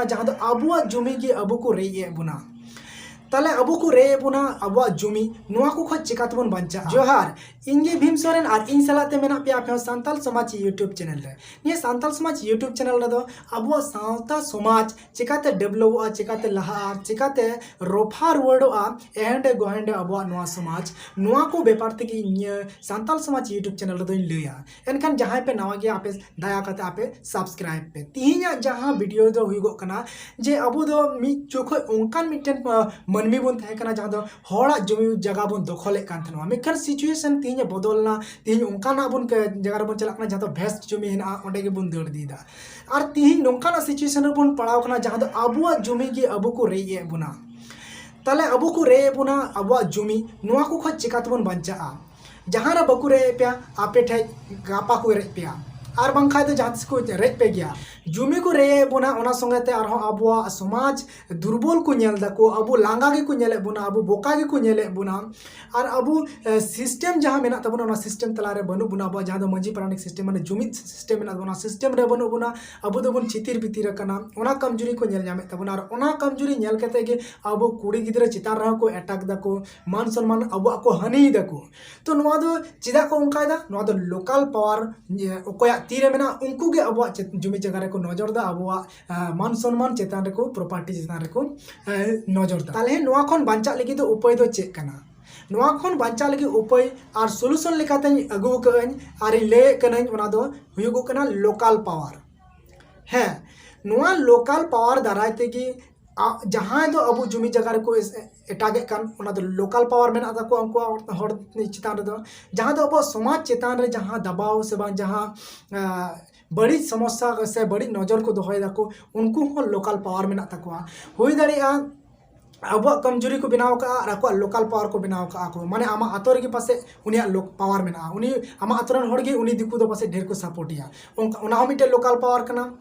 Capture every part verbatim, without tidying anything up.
ᱡᱟᱦᱟᱸ ᱫᱚ ᱟᱵᱚᱣᱟᱜ ᱡᱩᱢᱤ ᱜᱮ ᱟᱵᱚ ᱠᱚ ᱨᱮᱡ ᱮᱫ ᱵᱚᱱᱟ᱾ ᱛᱟᱦᱞᱮ ᱟᱵᱚ ᱠᱚ ᱨᱮᱡ ᱮᱫ ᱵᱚᱱᱟ ᱟᱵᱚᱣᱟᱜ ᱡᱩᱢᱤ, ᱱᱚᱣᱟ ᱠᱚ ᱠᱷᱚᱱ ᱪᱮᱠᱟ ᱛᱮᱵᱚᱱ ᱵᱟᱧᱪᱟᱜᱼᱟ? ᱡᱚᱦᱟᱨ, ᱤᱧ ᱜᱮ ᱵᱷᱤᱢ ᱥᱚᱨᱮᱱ ᱟᱨ ᱤᱧ ᱥᱟᱞᱟᱜ ᱛᱮ ᱢᱮᱱᱟᱜ ᱯᱮᱭᱟ ᱟᱯᱮ ᱦᱚᱸ ᱥᱟᱱᱛᱟᱞ ᱥᱚᱢᱟᱡᱽ YouTube ᱪᱮᱱᱮᱞ ᱨᱮ᱾ ᱱᱤᱭᱟᱹ ᱥᱟᱱᱛᱟᱞ ᱥᱚᱢᱟᱡᱽ YouTube ᱪᱮᱱᱮᱞ ᱨᱮᱫᱚ ᱟᱵᱚᱣᱟᱜ ᱥᱟᱶᱛᱟ ᱥᱚᱢᱟᱡᱽ ᱪᱮᱠᱟᱛᱮ ᱰᱮᱵᱷᱞᱚᱯᱚᱜᱼᱟ, ᱪᱮᱠᱟᱛᱮ ᱞᱟᱦᱟᱜᱼᱟ, ᱪᱮᱠᱟᱛᱮ ᱨᱚᱯᱷᱟ ᱨᱩᱣᱟᱹᱲᱚᱜᱼᱟ ᱮᱦᱮᱸᱰᱮ ᱜᱚᱦᱮᱸᱰᱮ ᱟᱵᱚᱣᱟᱜ ᱱᱚᱣᱟ ᱥᱚᱢᱟᱡᱽ, ᱱᱚᱣᱟ ᱠᱚ ᱵᱮᱯᱟᱨ ᱛᱮᱜᱮ ᱤᱧ ᱱᱤᱭᱟᱹ ᱥᱟᱱᱛᱟᱞ ᱥᱚᱢᱟᱡᱽ YouTube ᱪᱮᱱᱮᱞ ᱨᱮᱫᱚᱧ ᱞᱟᱹᱭᱟ᱾ ᱮᱱᱠᱷᱟᱱ ᱡᱟᱦᱟᱸᱭ ᱯᱮ ᱱᱟᱣᱟ ᱜᱮᱭᱟ, ᱟᱯᱮ ᱫᱟᱭᱟ ᱠᱟᱛᱮ ᱟᱯᱮ subscribe ᱯᱮ᱾ ᱛᱤᱦᱤᱧᱟᱜ ᱡᱟᱦᱟᱸ ᱵᱷᱤᱰᱤᱭᱳ ᱫᱚ ᱦᱩᱭᱩᱜᱚᱜ ᱠᱟᱱᱟ ᱡᱮ ᱟᱵᱚ ᱫᱚ ᱢᱤᱫ ᱡᱚᱠᱷᱚᱡ ᱚᱱᱠᱟᱱ ᱢᱤᱫᱴᱮᱱ, ᱟ, ᱢᱟᱹᱱᱢᱤ ᱵᱚᱱ ᱛᱟᱦᱮᱸ ᱠᱟᱱᱟ ᱡᱟᱦᱟᱸ ᱫᱚ ᱦᱚᱲᱟᱜ ᱡᱚᱢᱤ ᱡᱟᱭᱜᱟ ᱵᱚᱱ ᱫᱚᱠᱷᱚᱞᱮᱫ ᱠᱟᱱ ᱛᱟᱦᱮᱱᱟ᱾ ᱢᱮᱱᱠᱷᱟᱱ situation ᱛᱤᱦᱤᱧ ᱵᱚᱫᱚᱞ ᱮᱱᱟ, ᱛᱤᱦᱤᱧ ᱚᱱᱠᱟᱱᱟᱜ ᱵᱚᱱ ᱠᱟ-, ᱡᱟᱭᱜᱟ ᱨᱮᱵᱚᱱ ᱪᱟᱞᱟᱜ ᱠᱟᱱᱟ ᱡᱟᱦᱟᱸ ᱫᱚ vast ᱡᱚᱢᱤ ᱦᱮᱱᱟᱜᱼᱟ, ᱚᱸᱰᱮ ᱜᱮᱵᱚᱱ ᱫᱟᱹᱲ ᱤᱫᱤᱭᱮᱫᱟ᱾ ᱟᱨ ᱛᱤᱦᱤᱧ ᱱᱚᱝᱠᱟᱱᱟᱜ situation ᱨᱮᱵᱚᱱ ᱯᱟᱲᱟᱣ ᱠᱟᱱᱟ ᱡᱟᱦᱟᱸ ᱫᱚ ᱟᱵᱚᱣᱟᱜ ᱡᱚᱢᱤ ᱜᱮ ᱟᱵᱚ ᱠᱚ ᱨᱮᱡ ᱮᱫ ᱵᱚᱱᱟ᱾ ᱛᱟᱦᱞᱮ ᱟᱵᱚ ᱠᱚ ᱨᱮᱡ ᱮᱫ ᱵᱚᱱᱟ ᱟᱵᱚᱣᱟᱜ ᱡᱚᱢᱤ, ᱱᱚᱣᱟ ᱠᱚ ᱠᱷᱚᱱ ᱪᱮᱠᱟ ᱛᱮᱵᱚᱱ ᱵᱟᱧᱪᱟᱜᱼᱟ? ᱡᱟᱦᱟᱸ ᱨᱮ ᱵᱟᱠᱚ ᱨᱮᱡ ᱮᱫ ᱯᱮᱭᱟ, ᱟᱯᱮ ᱴᱷᱮᱡ ᱜᱟᱯᱟ ᱠᱚ ᱨᱮᱡ ᱯᱮᱭᱟ, ᱟᱨ ᱵᱟᱝᱠᱷᱟᱡ ᱫᱚ ᱡᱟᱦᱟᱸ ᱛᱤᱥ ᱠᱚ ᱨᱮᱡ ᱯᱮ ᱜᱮᱭᱟ᱾ ᱡᱩᱢᱤ ᱠᱚ ᱨᱮᱡ ᱮᱫ ᱵᱚᱱᱟ, ᱚᱱᱟ ᱥᱚᱸᱜᱮ ᱛᱮ ᱟᱨᱦᱚᱸ ᱟᱵᱚᱣᱟᱜ ᱥᱚᱢᱟᱡᱽ ᱫᱩᱨᱵᱚᱞ ᱠᱚ ᱧᱮᱞ ᱫᱟᱠᱚ, ᱟᱵᱚ ᱞᱟᱸᱜᱟ ᱜᱮᱠᱚ ᱧᱮᱞᱮᱫ ᱵᱚᱱᱟ, ᱟᱵᱚ ᱵᱚᱠᱟ ᱜᱮᱠᱚ ᱧᱮᱞᱮᱫ ᱵᱚᱱᱟ᱾ ᱟᱨ ᱟᱵᱚ, ᱮ, system ᱡᱟᱦᱟᱸ ᱢᱮᱱᱟᱜ ᱛᱟᱵᱚᱱᱟ, ᱚᱱᱟ system ᱛᱟᱞᱟᱨᱮ ᱵᱟᱹᱱᱩᱜ ᱵᱚᱱᱟ᱾ ᱟᱵᱚᱣᱟᱜ ᱡᱟᱦᱟᱸ ᱫᱚ ᱢᱟᱹᱡᱷᱤ ᱯᱟᱨᱟᱱᱤᱠ system, ᱢᱟᱱᱮ ᱡᱩᱢᱤᱫ system ᱢᱮᱱᱟᱜ ᱛᱟᱵᱚᱱᱟ, system ᱨᱮ ᱵᱟᱹᱱᱩᱜ ᱵᱚᱱᱟ᱾ ᱟᱵᱚ ᱫᱚᱵᱚᱱ ᱪᱷᱤᱛᱤᱨ ᱵᱤᱛᱤᱨ ᱟᱠᱟᱱᱟ, ᱚᱱᱟ ᱠᱚᱢᱡᱩᱨᱤ ᱠᱚ ᱧᱮᱞ ᱧᱟᱢᱮᱫ ᱛᱟᱵᱚᱱᱟ᱾ ᱟᱨ ᱚᱱᱟ ᱠᱚᱢᱡᱩᱨᱤ ᱧᱮᱞ ᱠᱟᱛᱮ ᱜᱮ ᱟᱵᱚ ᱠᱩᱲᱤ ᱜᱤᱫᱽᱨᱟᱹ ᱪᱮᱛᱟᱱ ᱨᱮᱦᱚᱸ ᱠᱚ attack ᱫᱟᱠᱚ, ᱢᱟᱱ ᱥᱚᱱᱢᱟᱱ ᱟᱵᱚᱣᱟᱜ ᱠᱚ ᱦᱟᱹᱱᱤᱭ ᱫᱟᱠᱚ᱾ ᱛᱚ ᱱᱚᱣᱟ ᱫᱚ ᱪᱮᱫᱟᱜ ᱠᱚ ᱚᱱᱠᱟᱭᱮᱫᱟ? ᱱᱚᱣᱟ ᱫᱚ local power, ᱡᱮ ᱚᱠᱚᱭᱟᱜ ᱛᱤ ᱨᱮ ᱢᱮᱱᱟᱜᱼᱟ, ᱩᱱᱠᱩ ᱜᱮ ᱟᱵᱚᱣᱟᱜ ᱪᱮᱛ-, ᱡᱩᱢᱤ ᱡᱟᱭᱜᱟ ᱨᱮᱠᱚ ᱱᱚᱡᱚᱨ ᱮᱫᱟ, ᱟᱵᱚᱣᱟᱜ, ᱟ, ᱢᱟᱱ ᱥᱚᱱᱢᱟᱱ ᱪᱮᱛᱟᱱ ᱨᱮᱠᱚ, property ᱪᱮᱛᱟᱱ ᱨᱮᱠᱚ, ᱮ, ᱱᱚᱡᱚᱨ ᱮᱫᱟ᱾ ᱛᱟᱦᱞᱮ ᱱᱚᱣᱟ ᱠᱷᱚᱱ ᱵᱟᱧᱪᱟᱜ ᱞᱟᱹᱜᱤᱫ ᱫᱚ ᱩᱯᱟᱹᱭ ᱫᱚ ᱪᱮᱫ ᱠᱟᱱᱟ? ᱱᱚᱣᱟ ᱠᱷᱚᱱ ᱵᱟᱧᱪᱟᱜ ᱞᱟᱹᱜᱤᱫ ᱩᱯᱟᱹᱭ ᱟᱨ solution ᱞᱮᱠᱟᱛᱮᱧ ᱟᱹᱜᱩ ᱟᱠᱟᱫᱟᱹᱧ ᱟᱨᱤᱧ ᱞᱟᱹᱭᱮᱫ ᱠᱟᱹᱱᱟᱹᱧ, ᱚᱱᱟ ᱫᱚ ᱦᱩᱭᱩᱜᱚᱜ ᱠᱟᱱᱟ local power᱾ ᱦᱮᱸ, ᱱᱚᱣᱟ local power ᱫᱟᱨᱟᱭ ᱛᱮᱜᱮ ᱟ-, ᱡᱟᱦᱟᱸᱭ ᱫᱚ ᱟᱵᱚ ᱡᱩᱢᱤ ᱡᱟᱭᱜᱟ ᱨᱮᱠᱚ ᱮᱥ-, ᱮᱴᱟᱜᱮᱫ ᱠᱟᱱ, ᱚᱱᱟ ᱫᱚ local power ᱢᱮᱱᱟᱜ ᱛᱟᱠᱚᱣᱟ ᱩᱱᱠᱩᱣᱟᱜ ᱦᱚᱲ, ᱦᱚᱲ ᱪᱮᱛᱟᱱ ᱨᱮᱫᱚ᱾ ᱡᱟᱦᱟᱸ ᱫᱚ ᱟᱵᱚᱣᱟᱜ ᱥᱚᱢᱟᱡᱽ ᱪᱮᱛᱟᱱ ᱨᱮ ᱡᱟᱦᱟᱸ ᱫᱟᱵᱟᱣ ᱥᱮ ᱵᱟᱝ ᱡᱟᱦᱟᱸ, ᱟ, ᱵᱟᱹᱲᱤᱡ ᱥᱚᱢᱚᱥᱥᱟ ᱥᱮ ᱵᱟᱹᱲᱤᱡ ᱱᱚᱡᱚᱨ ᱠᱚ ᱫᱚᱦᱚᱭ ᱫᱟᱠᱚ, ᱩᱱᱠᱩ ᱦᱚᱸ local power ᱢᱮᱱᱟᱜ ᱛᱟᱠᱚᱣᱟ᱾ ᱦᱩᱭ ᱫᱟᱲᱮᱭᱟᱜᱼᱟ ᱟᱵᱚᱣᱟᱜ ᱠᱚᱢᱡᱩᱨᱤ ᱠᱚ ᱵᱮᱱᱟᱣ ᱠᱟᱜᱼᱟ ᱟᱨ ᱟᱠᱚᱣᱟᱜ local power ᱠᱚ ᱵᱮᱱᱟᱣ ᱠᱟᱜᱼᱟ ᱠᱚ᱾ ᱢᱟᱱᱮ ᱟᱢᱟᱜ ᱟᱛᱳ ᱨᱮᱜᱮ ᱯᱟᱥᱮᱡ ᱩᱱᱤᱭᱟᱜ ᱞᱳ-, power ᱢᱮᱱᱟᱜᱼᱟ, ᱩᱱᱤ ᱟᱢᱟᱜ ᱟᱛᱳ ᱨᱮᱱ ᱦᱚᱲ ᱜᱮ ᱩᱱᱤ ᱫᱤᱠᱩ ᱫᱚ ᱯᱟᱥᱮᱡ ᱰᱷᱮᱨ ᱠᱚ support ᱮᱭᱟ᱾ ᱚᱱᱠᱟ, ᱚᱱᱟ ᱦᱚᱸ ᱢᱤᱫᱴᱮᱱ local power ᱠᱟᱱᱟ᱾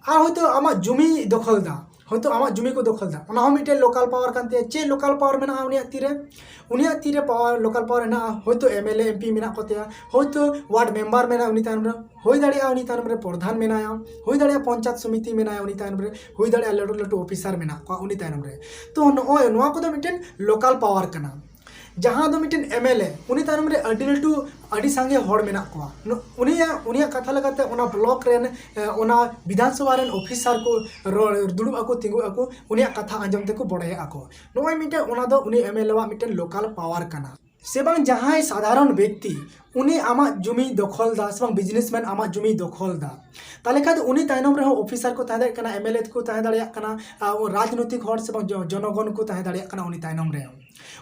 ᱟᱨ ᱦᱚᱭᱛᱳ ᱟᱢᱟᱜ ᱡᱩᱢᱤ ᱫᱚᱠᱷᱚᱞ ᱫᱟ, ᱦᱚᱭᱛᱳ ᱟᱢᱟᱜ ᱡᱩᱢᱤ ᱠᱚ ᱫᱚᱠᱷᱚᱞ ᱮᱫᱟ, ᱚᱱᱟ ᱦᱚᱸ ᱢᱤᱫᱴᱮᱱ ᱞᱳᱠᱟᱞ ᱯᱟᱣᱟᱨ ᱠᱟᱱ ᱛᱟᱭᱟ᱾ ᱪᱮᱫ ᱞᱳᱠᱟᱞ ᱯᱟᱣᱟᱨ ᱢᱮᱱᱟᱜᱼᱟ ᱩᱱᱤᱭᱟᱜ ᱛᱤᱨᱮ? ᱩᱱᱤᱭᱟᱜ ᱛᱤᱨᱮ ᱯᱟᱣᱟᱨ, ᱞᱳᱠᱟᱞ ᱯᱟᱣᱟᱨ ᱦᱮᱱᱟᱜᱼᱟ, ᱦᱚᱭᱛᱳ M L A M P ᱢᱮᱱᱟᱜ ᱠᱚᱛᱟᱭᱟ, ᱦᱚᱭᱛᱳ ᱣᱟᱨᱰ ᱢᱮᱢᱵᱟᱨ ᱢᱮᱱᱟᱜᱼᱟ ᱩᱱᱤ ᱛᱟᱭᱱᱚᱢ ᱨᱮ, ᱦᱩᱭ ᱫᱟᱲᱮᱭᱟᱜᱼᱟ ᱩᱱᱤ ᱛᱟᱭᱱᱚᱢ ᱨᱮ ᱯᱨᱚᱫᱷᱟᱱ ᱢᱮᱱᱟᱭᱟ, ᱦᱩᱭ ᱫᱟᱲᱮᱭᱟᱜᱼᱟ ᱯᱚᱧᱪᱟᱭᱮᱛ ᱥᱚᱢᱤᱛᱤ ᱢᱮᱱᱟᱭᱟ ᱩᱱᱤ ᱛᱟᱭᱱᱚᱢ ᱨᱮ, ᱦᱩᱭ ᱫᱟᱲᱮᱭᱟᱜᱼᱟ ᱞᱟᱹᱴᱩ ᱞᱟᱹᱴᱩ ᱚᱯᱷᱤᱥᱟᱨ ᱢᱮᱱᱟᱜ ᱠᱚᱣᱟ ᱩᱱᱤ ᱛᱟᱭᱱᱚᱢ ᱨᱮ᱾ ᱛᱚ ᱱᱚᱜᱼᱚᱭ ᱱᱚᱣᱟ ᱠᱚᱫᱚ ᱢᱤᱫᱴᱮᱱ ᱞᱳᱠᱟᱞ ᱯᱟᱣᱟᱨ ᱠᱟᱱᱟ᱾ ᱡᱟᱦᱟᱸ ᱫᱚ ᱢᱤᱫᱴᱮᱱ ᱮᱢ ᱮᱞ ᱮ, ᱩᱱᱤ ᱛᱟᱭᱱᱚᱢ ᱨᱮ ᱟᱹᱰᱤ ᱞᱟᱹᱴᱩ, ᱟᱹᱰᱤ ᱥᱟᱸᱜᱮ ᱦᱚᱲ ᱢᱮᱱᱟᱜ ᱠᱚᱣᱟ᱾ ᱱᱩ-, ᱩᱱᱤᱭᱟᱜ, ᱩᱱᱤᱭᱟᱜ ᱠᱟᱛᱷᱟ ᱞᱮᱠᱟᱛᱮ ᱚᱱᱟ ᱵᱞᱚᱠ ᱨᱮᱱ, ᱮ, ᱚᱱᱟ ᱵᱤᱫᱷᱟᱱ ᱥᱚᱵᱷᱟ ᱨᱮᱱ ᱚᱯᱷᱤᱥᱟᱨ ᱠᱚ ᱨᱚᱲ, ᱫᱩᱲᱩᱵ ᱟᱠᱚ, ᱛᱤᱸᱜᱩᱜ ᱟᱠᱚ, ᱩᱱᱤᱭᱟᱜ ᱠᱟᱛᱷᱟ ᱟᱸᱡᱚᱢ ᱛᱮᱠᱚ ᱵᱚᱲᱦᱮᱜ ᱟᱠᱚ᱾ ᱱᱚᱜᱼᱚᱭ ᱢᱤᱫᱴᱮᱱ, ᱚᱱᱟ ᱫᱚ ᱩᱱᱤ ᱮᱢ ᱮᱞ ᱮ ᱟᱜ ᱢᱤᱫᱴᱮᱱ ᱞᱳᱠᱟᱞ ᱯᱟᱣᱟᱨ ᱠᱟᱱᱟ᱾ ᱥᱮ ᱵᱟᱝ ᱡᱟᱦᱟᱸᱭ ᱥᱟᱫᱷᱟᱨᱚᱱ ᱵᱮᱠᱛᱤ ᱩᱱᱤ ᱟᱢᱟᱜ ᱡᱩᱢᱤ ᱫᱚᱠᱷᱚᱞ ᱫᱟ, ᱥᱮ ᱵᱟᱝ ᱵᱤᱡᱽᱱᱮᱥᱢᱮᱱ ᱟᱢᱟᱜ ᱡᱩᱢᱤ ᱫᱚᱠᱷᱚᱞ ᱫᱟ, ᱛᱟᱦᱚᱞᱮ ᱠᱷᱟᱱ ᱫᱚ ᱩᱱᱤ ᱛᱟᱭᱱᱚᱢ ᱨᱮᱦᱚᱸ ᱚᱯᱷᱤᱥᱟᱨ ᱠᱚ ᱛᱟᱦᱮᱸ ᱫᱟᱲᱮᱭᱟᱜ ᱠᱟᱱᱟ, ᱮᱢ ᱮᱞ ᱮ ᱠᱚ ᱛᱟᱦᱮᱸ ᱫᱟᱲᱮᱭᱟᱜ ᱠᱟᱱᱟ, ᱟᱨ ᱨᱟᱡᱽᱱᱳᱭᱛᱤᱠ ᱦᱚᱲ ᱥᱮ ᱵᱟᱝ ᱡᱚ-, ᱡᱚᱱᱚᱜᱚᱱ ᱠᱚ ᱛᱟᱦᱮᱸ ᱫᱟᱲᱮᱭᱟᱜ ᱠᱟᱱᱟ ᱩᱱᱤ ᱛᱟᱭᱱᱚᱢ ᱨᱮ᱾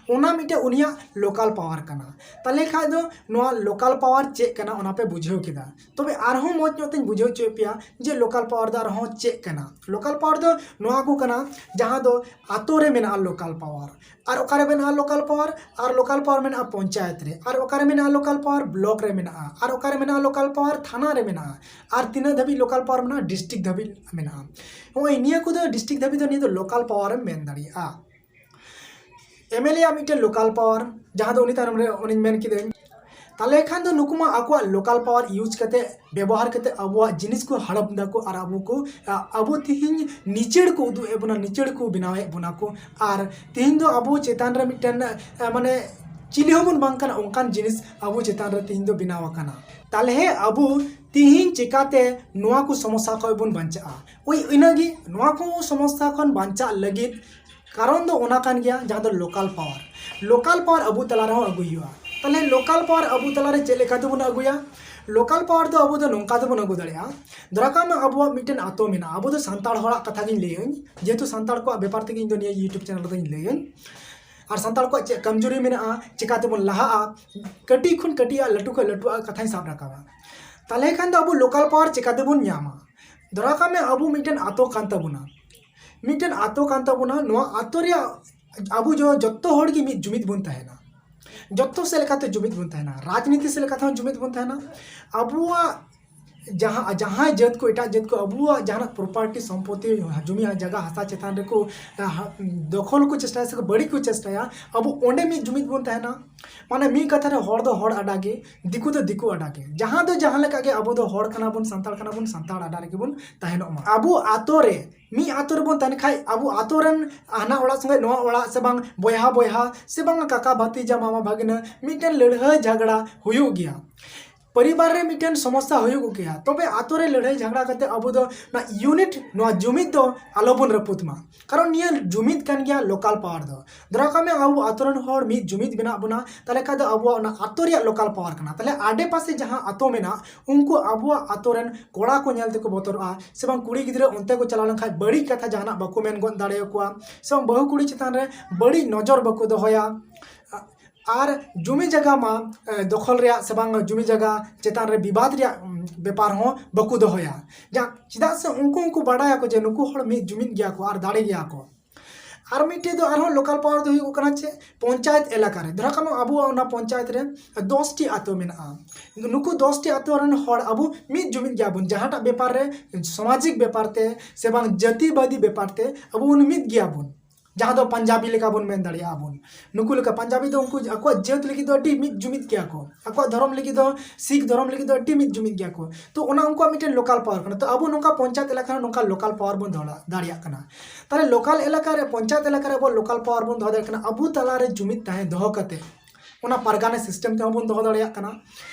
ᱚᱱᱟ ᱢᱤᱫᱴᱮᱱ ᱩᱱᱤᱭᱟᱜ ᱞᱳᱠᱟᱞ ᱯᱟᱣᱟᱨ ᱠᱟᱱᱟ᱾ ᱛᱟᱦᱚᱞᱮ ᱠᱷᱟᱱ ᱫᱚ ᱱᱚᱣᱟ ᱞᱳᱠᱟᱞ ᱯᱟᱣᱟᱨ ᱪᱮᱫ ᱠᱟᱱᱟ ᱚᱱᱟ ᱯᱮ ᱵᱩᱡᱷᱟᱹᱣ ᱠᱮᱫᱟ᱾ ᱛᱚᱵᱮ ᱟᱨᱦᱚᱸ ᱢᱚᱡᱽ ᱧᱚᱜ ᱛᱤᱧ ᱵᱩᱡᱷᱟᱹᱣ ᱦᱚᱪᱚᱭᱮᱫ ᱯᱮᱭᱟ ᱡᱮ ᱞᱳᱠᱟᱞ ᱯᱟᱣᱟᱨ ᱫᱚ ᱟᱨᱦᱚᱸ ᱪᱮᱫ ᱠᱟᱱᱟ᱾ ᱞᱳᱠᱟᱞ ᱯᱟᱣᱟᱨ ᱫᱚ ᱱᱚᱣᱟ ᱠᱚ ᱠᱟᱱᱟ, ᱡᱟᱦᱟᱸ ᱫᱚ ᱟᱛᱳ ᱨᱮ ᱢᱮᱱᱟᱜᱼᱟ ᱞᱳᱠᱟᱞ ᱯᱟᱣᱟᱨ, ᱟᱨ ᱚᱠᱟᱨᱮ ᱢᱮᱱᱟᱜᱼᱟ ᱞᱳᱠᱟᱞ ᱯᱟᱣᱟᱨ, ᱟᱨ ᱞᱳᱠᱟᱞ ᱯᱟᱣᱟᱨ ᱢᱮᱱᱟᱜᱼᱟ ᱯᱚᱧᱪᱟᱭᱮᱛ ᱨᱮ, ᱟᱨ ᱚᱠᱟᱨᱮ ᱢᱮᱱᱟᱜᱼᱟ ᱞᱳᱠᱟᱞ ᱯᱟᱣᱟᱨ ᱵᱞᱚᱠ ᱨᱮ ᱢᱮᱱᱟᱜᱼᱟ, ᱟᱨ ᱚᱠᱟᱨᱮ ᱢᱮᱱᱟᱜᱼᱟ ᱞᱳᱠᱟᱞ ᱯᱟᱣᱟᱨ ᱛᱷᱟᱱᱟ ᱨᱮ ᱢᱮᱱᱟᱜᱼᱟ, ᱟᱨ ᱛᱤᱱᱟᱹᱜ ᱫᱷᱟᱹᱵᱤᱡ ᱞᱳᱠᱟᱞ ᱯᱟᱣᱟᱨ ᱢᱮᱱᱟᱜᱼᱟ ᱰᱤᱥᱴᱨᱤᱠᱴ ᱫᱷᱟᱹᱵᱤᱡ ᱢᱮᱱᱟᱜᱼᱟ᱾ ᱱᱚᱜᱼᱚᱭ ᱱᱤᱭᱟᱹ ᱠᱚᱫᱚ ᱰᱤᱥᱴᱨᱤᱠᱴ ᱫᱷᱟᱹᱵᱤᱡ ᱫᱚ ᱱᱤᱭᱟᱹ ᱫᱚ ᱞᱳᱠᱟᱞ ᱯᱟᱣᱟᱨ ᱮᱢ ᱢᱮᱱ ᱫᱟᱲᱮᱭᱟᱜᱼᱟ᱾ ᱮᱢ ᱮᱞ ᱮ ᱟᱜ ᱢᱤᱫᱴᱮᱱ ᱞᱳᱠᱟᱞ ᱯᱟᱣᱟᱨ, ᱡᱟᱦᱟᱸ ᱫᱚ ᱩᱱᱤ ᱛᱟᱭᱱᱚᱢ ᱨᱮ ᱚᱱᱮᱧ ᱢᱮᱱ ᱠᱤᱫᱟᱹᱧ᱾ ᱛᱟᱦᱞᱮ ᱠᱷᱟᱱ ᱫᱚ ᱱᱩᱠᱩ ᱢᱟ ᱟᱠᱚᱣᱟᱜ ᱞᱳᱠᱟᱞ ᱯᱟᱣᱟᱨ ᱤᱭᱩᱡᱽ ᱠᱟᱛᱮ, ᱵᱮᱵᱚᱦᱟᱨ ᱠᱟᱛᱮ ᱟᱵᱚᱣᱟᱜ ᱡᱤᱱᱤᱥ ᱠᱚ ᱦᱟᱲᱚᱯ ᱫᱟᱠᱚ, ᱟᱨ ᱟᱵᱚ ᱠᱚ, ᱟ-, ᱟᱵᱚ ᱛᱤᱦᱤᱧ ᱱᱤᱪᱟᱹᱲ ᱠᱚ ᱩᱫᱩᱜ ᱮᱫ ᱵᱚᱱᱟ, ᱱᱤᱪᱟᱹᱲ ᱠᱚ ᱵᱮᱱᱟᱣᱮᱫ ᱵᱚᱱᱟ ᱠᱚ᱾ ᱟᱨ ᱛᱤᱦᱤᱧ ᱫᱚ ᱟᱵᱚ ᱪᱮᱛᱟᱱ ᱨᱮ ᱢᱤᱫᱴᱮᱱ, ᱟ, ᱢᱟᱱᱮ ᱪᱤᱞᱤ ᱦᱚᱸᱵᱚᱱ ᱵᱟᱝ ᱠᱟᱱᱟ, ᱚᱱᱠᱟᱱ ᱡᱤᱱᱤᱥ ᱟᱵᱚ ᱪᱮᱛᱟᱱ ᱨᱮ ᱛᱤᱦᱤᱧ ᱫᱚ ᱵᱮᱱᱟᱣ ᱟᱠᱟᱱᱟ᱾ ᱛᱟᱦᱞᱮ ᱟᱵᱚ ᱛᱤᱦᱤᱧ ᱪᱮᱠᱟᱛᱮ ᱱᱚᱣᱟ ᱠᱚ ᱥᱚᱢᱚᱥᱥᱟ ᱠᱷᱚᱱ ᱵᱚᱱ ᱵᱟᱧᱪᱟᱜᱼᱟ? ᱳᱭ ᱤᱱᱟᱹᱜᱮ, ᱱᱚᱣᱟ ᱠᱚ ᱥᱚᱢᱚᱥᱥᱟ ᱠᱷᱚᱱ ᱵᱟᱧᱪᱟᱜ ᱞᱟᱹᱜᱤᱫ ᱠᱟᱨᱚᱱ ᱫᱚ ᱚᱱᱟ ᱠᱟᱱ ᱜᱮᱭᱟ, ᱡᱟᱦᱟᱸ ᱫᱚ ᱞᱳᱠᱟᱞ ᱯᱟᱣᱟᱨ᱾ ᱞᱳᱠᱟᱞ ᱯᱟᱣᱟᱨ ᱟᱵᱚ ᱛᱟᱞᱟ ᱨᱮᱦᱚᱸ ᱟᱹᱜᱩᱭ ᱦᱩᱭᱩᱜᱼᱟ᱾ ᱛᱟᱦᱞᱮ ᱞᱳᱠᱟᱞ ᱯᱟᱣᱟᱨ ᱟᱵᱚ ᱛᱟᱞᱟ ᱨᱮ ᱪᱮᱫ ᱞᱮᱠᱟ ᱛᱮᱵᱚᱱ ᱟᱹᱜᱩᱭᱟ? ᱞᱳᱠᱟᱞ ᱯᱟᱣᱟᱨ ᱫᱚ ᱟᱵᱚ ᱫᱚ ᱱᱚᱝᱠᱟ ᱛᱮᱵᱚᱱ ᱟᱹᱜᱩ ᱫᱟᱲᱮᱭᱟᱜᱼᱟ᱾ ᱫᱷᱚᱨᱟ ᱠᱟᱜ ᱢᱮ, ᱟᱵᱚᱣᱟᱜ ᱢᱤᱫᱴᱮᱱ ᱟᱛᱳ ᱢᱮᱱᱟᱜᱼᱟ, ᱟᱵᱚ ᱫᱚ ᱥᱟᱱᱛᱟᱲ ᱦᱚᱲᱟᱜ ᱠᱟᱛᱷᱟ ᱜᱤᱧ ᱞᱟᱹᱭᱟᱹᱧ, ᱡᱮᱦᱮᱛᱩ ᱥᱟᱱᱛᱟᱲ ᱠᱚᱣᱟᱜ ᱵᱮᱯᱟᱨ ᱛᱮᱜᱮ ᱤᱧ ᱫᱚ ᱱᱤᱭᱟᱹ YouTube ᱪᱮᱱᱮᱞ ᱨᱮᱫᱚᱧ ᱞᱟᱹᱭᱟᱹᱧ᱾ ᱟᱨ ᱥᱟᱱᱛᱟᱲ ᱠᱚᱣᱟᱜ ᱪᱮᱫ ᱠᱚᱢᱡᱩᱨᱤ ᱢᱮᱱᱟᱜᱼᱟ, ᱪᱮᱠᱟ ᱛᱮᱵᱚᱱ ᱞᱟᱦᱟᱜᱼᱟ, ᱠᱟᱹᱴᱤᱡ ᱠᱷᱚᱱ ᱠᱟᱹᱴᱤᱡᱟᱜ, ᱞᱟᱹᱴᱩ ᱠᱷᱚᱱ ᱞᱟᱹᱴᱩᱣᱟᱜ ᱠᱟᱛᱷᱟᱧ ᱥᱟᱵ ᱨᱟᱠᱟᱵᱟ᱾ ᱛᱟᱦᱞᱮ ᱠᱷᱟᱱ ᱫᱚ ᱟᱵᱚ ᱞᱳᱠᱟᱞ ᱯᱟᱣᱟᱨ ᱪᱮᱠᱟ ᱛᱮᱵᱚᱱ ᱧᱟᱢᱟ? ᱫᱷᱚᱨᱟ ᱠᱟᱜ ᱢᱮ, ᱟᱵᱚ ᱢᱤᱫᱴᱮᱱ ᱟᱛᱳ ᱠᱟᱱ ᱛᱟᱵᱚᱱᱟ, ᱢᱤᱫᱴᱮᱱ ᱟᱛᱳ ᱠᱟᱱ ᱛᱟᱵᱚᱱᱟ, ᱱᱚᱣᱟ ᱟᱛᱳ ᱨᱮᱭᱟᱜ ᱟᱵᱚ ᱡᱚ-, ᱡᱚᱛᱚ ᱦᱚᱲ ᱜᱮ ᱢᱤᱫ ᱡᱩᱢᱤᱫ ᱵᱚᱱ ᱛᱟᱦᱮᱱᱟ, ᱡᱚᱛᱚ ᱥᱮᱫ ᱞᱮᱠᱟᱛᱮ ᱡᱩᱢᱤᱫ ᱵᱚᱱ ᱛᱟᱦᱮᱱᱟ, ᱨᱟᱡᱽᱱᱤᱛᱤ ᱥᱮᱫ ᱞᱮᱠᱟᱛᱮ ᱦᱚᱸ ᱡᱩᱢᱤᱫ ᱵᱚᱱ ᱛᱟᱦᱮᱱᱟ, ᱟᱵᱚᱣᱟᱜ ᱡᱟᱦᱟᱸ, ᱡᱟᱦᱟᱸᱭ ᱡᱟᱹᱛ ᱠᱚ, ᱮᱴᱟᱜ ᱡᱟᱹᱛ ᱠᱚ ᱟᱵᱚᱣᱟᱜ ᱡᱟᱦᱟᱱᱟᱜ property, ᱥᱚᱢᱯᱚᱛᱤ, ᱡᱩᱢᱤ ᱡᱟᱭᱜᱟ, ᱦᱟᱥᱟ ᱪᱮᱛᱟᱱ ᱨᱮᱠᱚ, ᱟ, ᱦᱟ-, ᱫᱚᱠᱷᱚᱞ ᱠᱚ ᱪᱮᱥᱴᱟᱭᱟ ᱥᱮ ᱵᱟᱹᱲᱤᱡ ᱠᱚ ᱪᱮᱥᱴᱟᱭᱟ, ᱟᱵᱚ ᱚᱸᱰᱮ ᱢᱤᱫ ᱡᱩᱢᱤᱫ ᱵᱚᱱ ᱛᱟᱦᱮᱱᱟ᱾ ᱢᱟᱱᱮ ᱢᱤᱫ ᱠᱟᱛᱷᱟ ᱨᱮ ᱦᱚᱲ ᱫᱚ ᱦᱚᱲ ᱟᱰᱟ ᱜᱮ, ᱫᱤᱠᱩ ᱫᱚ ᱫᱤᱠᱩ ᱟᱰᱟ ᱜᱮ᱾ ᱡᱟᱦᱟᱸ ᱫᱚ ᱡᱟᱦᱟᱸ ᱞᱮᱠᱟ ᱜᱮ, ᱟᱵᱚ ᱫᱚ ᱦᱚᱲ ᱠᱟᱱᱟ ᱵᱚᱱ, ᱥᱟᱱᱛᱟᱲ ᱠᱟᱱᱟ ᱵᱚᱱ, ᱥᱟᱱᱛᱟᱲ ᱟᱰᱟ ᱨᱮᱜᱮ ᱵᱚᱱ ᱛᱟᱦᱮᱱᱚᱜ ᱢᱟ᱾ ᱟᱵᱚ ᱟᱛᱳ ᱨᱮ, ᱢᱤᱫ ᱟᱛᱳ ᱨᱮᱵᱚᱱ ᱛᱟᱦᱮᱱ ᱠᱷᱟᱡ, ᱟᱵᱚ ᱟᱛᱳ ᱨᱮᱱ ᱦᱟᱱᱟ ᱚᱲᱟᱜ ᱥᱚᱸᱜᱮ ᱱᱚᱣᱟ ᱚᱲᱟᱜ, ᱥᱮ ᱵᱟᱝ ᱵᱚᱭᱦᱟ ᱵᱚᱭᱦᱟ, ᱥᱮ ᱵᱟᱝ ᱠᱟᱠᱟ ᱵᱷᱟᱛᱤᱡᱟ, ᱢᱟᱢᱟ ᱵᱷᱟᱜᱽᱱᱟᱹ, ᱢᱤᱫᱴᱮᱱ ᱞᱟᱹᱲᱦᱟᱹᱭ ᱡᱷᱟᱜᱽᱲᱟ ᱦᱩᱭᱩᱜ ᱜᱮᱭᱟ᱾ ᱯᱚᱨᱤᱵᱟᱨ ᱨᱮ ᱢᱤᱫᱴᱮᱱ ᱥᱚᱢᱚᱥᱥᱟ ᱦᱩᱭᱩᱜ ᱜᱮᱭᱟ᱾ ᱛᱚᱵᱮ ᱟᱛᱳ ᱨᱮ ᱞᱟᱹᱲᱦᱟᱹᱭ ᱡᱷᱟᱜᱽᱲᱟ ᱠᱟᱛᱮ ᱟᱵᱚ ᱫᱚ ᱱᱚᱣᱟ unit, ᱱᱚᱣᱟ ᱡᱩᱢᱤᱫ ᱫᱚ ᱟᱞᱚᱵᱚᱱ ᱨᱟᱹᱯᱩᱫ ᱢᱟ, ᱠᱟᱨᱚᱱ ᱱᱤᱭᱟᱹ ᱡᱩᱢᱤᱫ ᱠᱟᱱ ᱜᱮᱭᱟ local power ᱫᱚ᱾ ᱫᱷᱚᱨᱟ ᱠᱟᱜ ᱢᱮ, ᱟᱵᱚ ᱟᱛᱳ ᱨᱮᱱ ᱦᱚᱲ ᱢᱤᱫ ᱡᱩᱢᱤᱫ ᱢᱮᱱᱟᱜ ᱵᱚᱱᱟ, ᱛᱟᱦᱚᱞᱮ ᱠᱷᱟᱡ ᱫᱚ ᱟᱵᱚᱣᱟᱜ ᱚᱱᱟ ᱟᱛᱳ ᱨᱮᱭᱟᱜ local power ᱠᱟᱱᱟ᱾ ᱛᱟᱦᱚᱞᱮ ᱟᱰᱮ ᱯᱟᱥᱮ ᱡᱟᱦᱟᱸ ᱟᱛᱳ ᱢᱮᱱᱟᱜ, ᱩᱱᱠᱩ ᱟᱵᱚᱣᱟᱜ ᱟᱛᱳ ᱨᱮᱱ ᱠᱚᱲᱟ ᱠᱚ ᱧᱮᱞ ᱛᱮᱠᱚ ᱵᱚᱛᱚᱨᱚᱜᱼᱟ, ᱥᱮ ᱵᱟᱝ ᱠᱩᱲᱤ ᱜᱤᱫᱽᱨᱟᱹ ᱚᱱᱛᱮ ᱠᱚ ᱪᱟᱞᱟᱣ ᱞᱮᱱᱠᱷᱟᱡ ᱵᱟᱹᱲᱤᱡ ᱠᱟᱛᱷᱟ ᱡᱟᱦᱟᱱᱟᱜ ᱵᱟᱠᱚ ᱢᱮᱱ ᱜᱚᱫ ᱫᱟᱲᱮᱭᱟᱠᱚᱣᱟ, ᱥᱮ ᱵᱟᱝ ᱵᱟᱹᱦᱩ ᱠᱩᱲᱤ ᱪᱮᱛᱟᱱ ᱨᱮ ᱵᱟᱹᱲᱤᱡ ᱱᱚᱡᱚᱨ ᱵᱟᱠᱚ ᱫᱚᱦᱚᱭᱟ᱾ ᱟᱨ ᱡᱩᱢᱤ ᱡᱟᱭᱜᱟ ᱢᱟ, ᱮ, ᱫᱚᱠᱷᱚᱞ ᱨᱮᱭᱟᱜ ᱥᱮ ᱵᱟᱝ ᱡᱩᱢᱤ ᱡᱟᱭᱜᱟ ᱪᱮᱛᱟᱱ ᱨᱮ ᱵᱤᱵᱟᱫ ᱨᱮᱭᱟᱜ, ᱩᱢ, ᱵᱮᱯᱟᱨ ᱦᱚᱸ ᱵᱟᱠᱚ ᱫᱚᱦᱚᱭᱟ᱾ ᱡᱟ-, ᱪᱮᱫᱟᱜ ᱥᱮ ᱩᱱᱠᱩ, ᱩᱱᱠᱩ ᱵᱟᱰᱟᱭᱟᱠᱚ ᱡᱮ ᱱᱩᱠᱩ ᱦᱚᱲ ᱢᱤᱫ ᱡᱩᱢᱤᱫ ᱜᱮᱭᱟ ᱠᱚ ᱟᱨ ᱫᱟᱲᱮ ᱜᱮᱭᱟ ᱠᱚ᱾ ᱟᱨ ᱢᱤᱫᱴᱮᱡ ᱫᱚ ᱟᱨᱦᱚᱸ local power ᱫᱚ ᱦᱩᱭᱩᱜ ᱠᱟᱱᱟ ᱪᱮᱫ, ᱯᱚᱧᱪᱟᱭᱮᱛ ᱮᱞᱟᱠᱟ ᱨᱮ᱾ ᱫᱷᱚᱨᱟ ᱠᱟᱜ ᱢᱮ, ᱟᱵᱚᱣᱟᱜ ᱚᱱᱟ ᱯᱚᱧᱪᱟᱭᱮᱛ ᱨᱮ ᱫᱚᱥ ᱴᱤ ᱟᱛᱳ ᱢᱮᱱᱟᱜᱼᱟ᱾ ᱱᱩᱠᱩ ᱫᱚᱥ ᱴᱤ ᱟᱛᱳ ᱨᱮᱱ ᱦᱚᱲ ᱟᱵᱚ ᱢᱤᱫ ᱡᱩᱢᱤᱫ ᱜᱮᱭᱟ ᱵᱚᱱ, ᱡᱟᱦᱟᱸᱴᱟᱜ ᱵᱮᱯᱟᱨ ᱨᱮ, ᱥᱟᱢᱟᱡᱤᱠ ᱵᱮᱯᱟᱨ ᱛᱮ ᱥᱮ ᱵᱟᱝ ᱡᱟᱹᱛᱤᱵᱟᱫᱤ ᱵᱮᱯᱟᱨ ᱛᱮ ᱟᱵᱚ ᱵᱚᱱ ᱢᱤᱫ ᱜᱮᱭᱟ ᱵᱚᱱ᱾ ᱡᱟᱦᱟᱸ ᱫᱚ ᱯᱟᱧᱡᱟᱵᱤ ᱞᱮᱠᱟ ᱵᱚᱱ ᱢᱮᱱ ᱫᱟᱲᱮᱭᱟᱜᱼᱟ ᱵᱚᱱ᱾ ᱱᱩᱠᱩ ᱞᱮᱠᱟ ᱯᱟᱧᱡᱟᱵᱤ ᱫᱚ ᱩᱱᱠᱩ ᱟᱠᱚᱣᱟᱜ ᱡᱟᱹᱛ ᱞᱟᱹᱜᱤᱫ ᱫᱚ ᱟᱹᱰᱤ ᱢᱤᱫ ᱡᱩᱢᱤᱫ ᱜᱮᱭᱟ ᱠᱚ, ᱟᱠᱚᱣᱟᱜ ᱫᱷᱚᱨᱚᱢ ᱞᱟᱹᱜᱤᱫ ᱫᱚ, ᱥᱤᱠᱷ ᱫᱷᱚᱨᱚᱢ ᱞᱟᱹᱜᱤᱫ ᱫᱚ ᱟᱹᱰᱤ ᱢᱤᱫ ᱡᱩᱢᱤᱫ ᱜᱮᱭᱟ ᱠᱚ᱾ ᱛᱚ ᱚᱱᱟ ᱩᱱᱠᱩᱣᱟᱜ ᱢᱤᱫᱴᱮᱱ local power ᱠᱟᱱᱟ᱾ ᱛᱚ ᱟᱵᱚ ᱱᱚᱝᱠᱟ ᱯᱚᱧᱪᱟᱭᱮᱛ ᱮᱞᱟᱠᱟ ᱨᱮ ᱱᱚᱝᱠᱟ local power ᱵᱚᱱ ᱫᱚᱦᱚ ᱫᱟᱲᱮᱭᱟᱜ ᱠᱟᱱᱟ᱾ ᱛᱟᱦᱚᱞᱮ local ᱮᱞᱟᱠᱟ ᱨᱮ, ᱯᱚᱧᱪᱟᱭᱮᱛ ᱮᱞᱟᱠᱟ ᱨᱮ ᱟᱵᱚ local power ᱵᱚᱱ ᱫᱚᱦᱚ ᱫᱟᱲᱮᱭᱟᱜ ᱠᱟᱱᱟ, ᱟᱵᱚ ᱛᱟᱞᱟᱨᱮ ᱡᱩᱢᱤᱫ ᱛᱟᱦᱮᱸ ᱫᱚᱦᱚ ᱠᱟᱛᱮ ᱚᱱᱟ ᱯᱟᱨᱜᱟᱱᱟ system ᱛᱮᱦᱚᱸ ᱵᱚᱱ ᱫᱚᱦᱚ ᱫᱟᱲᱮᱭᱟᱜ ᱠᱟᱱᱟ᱾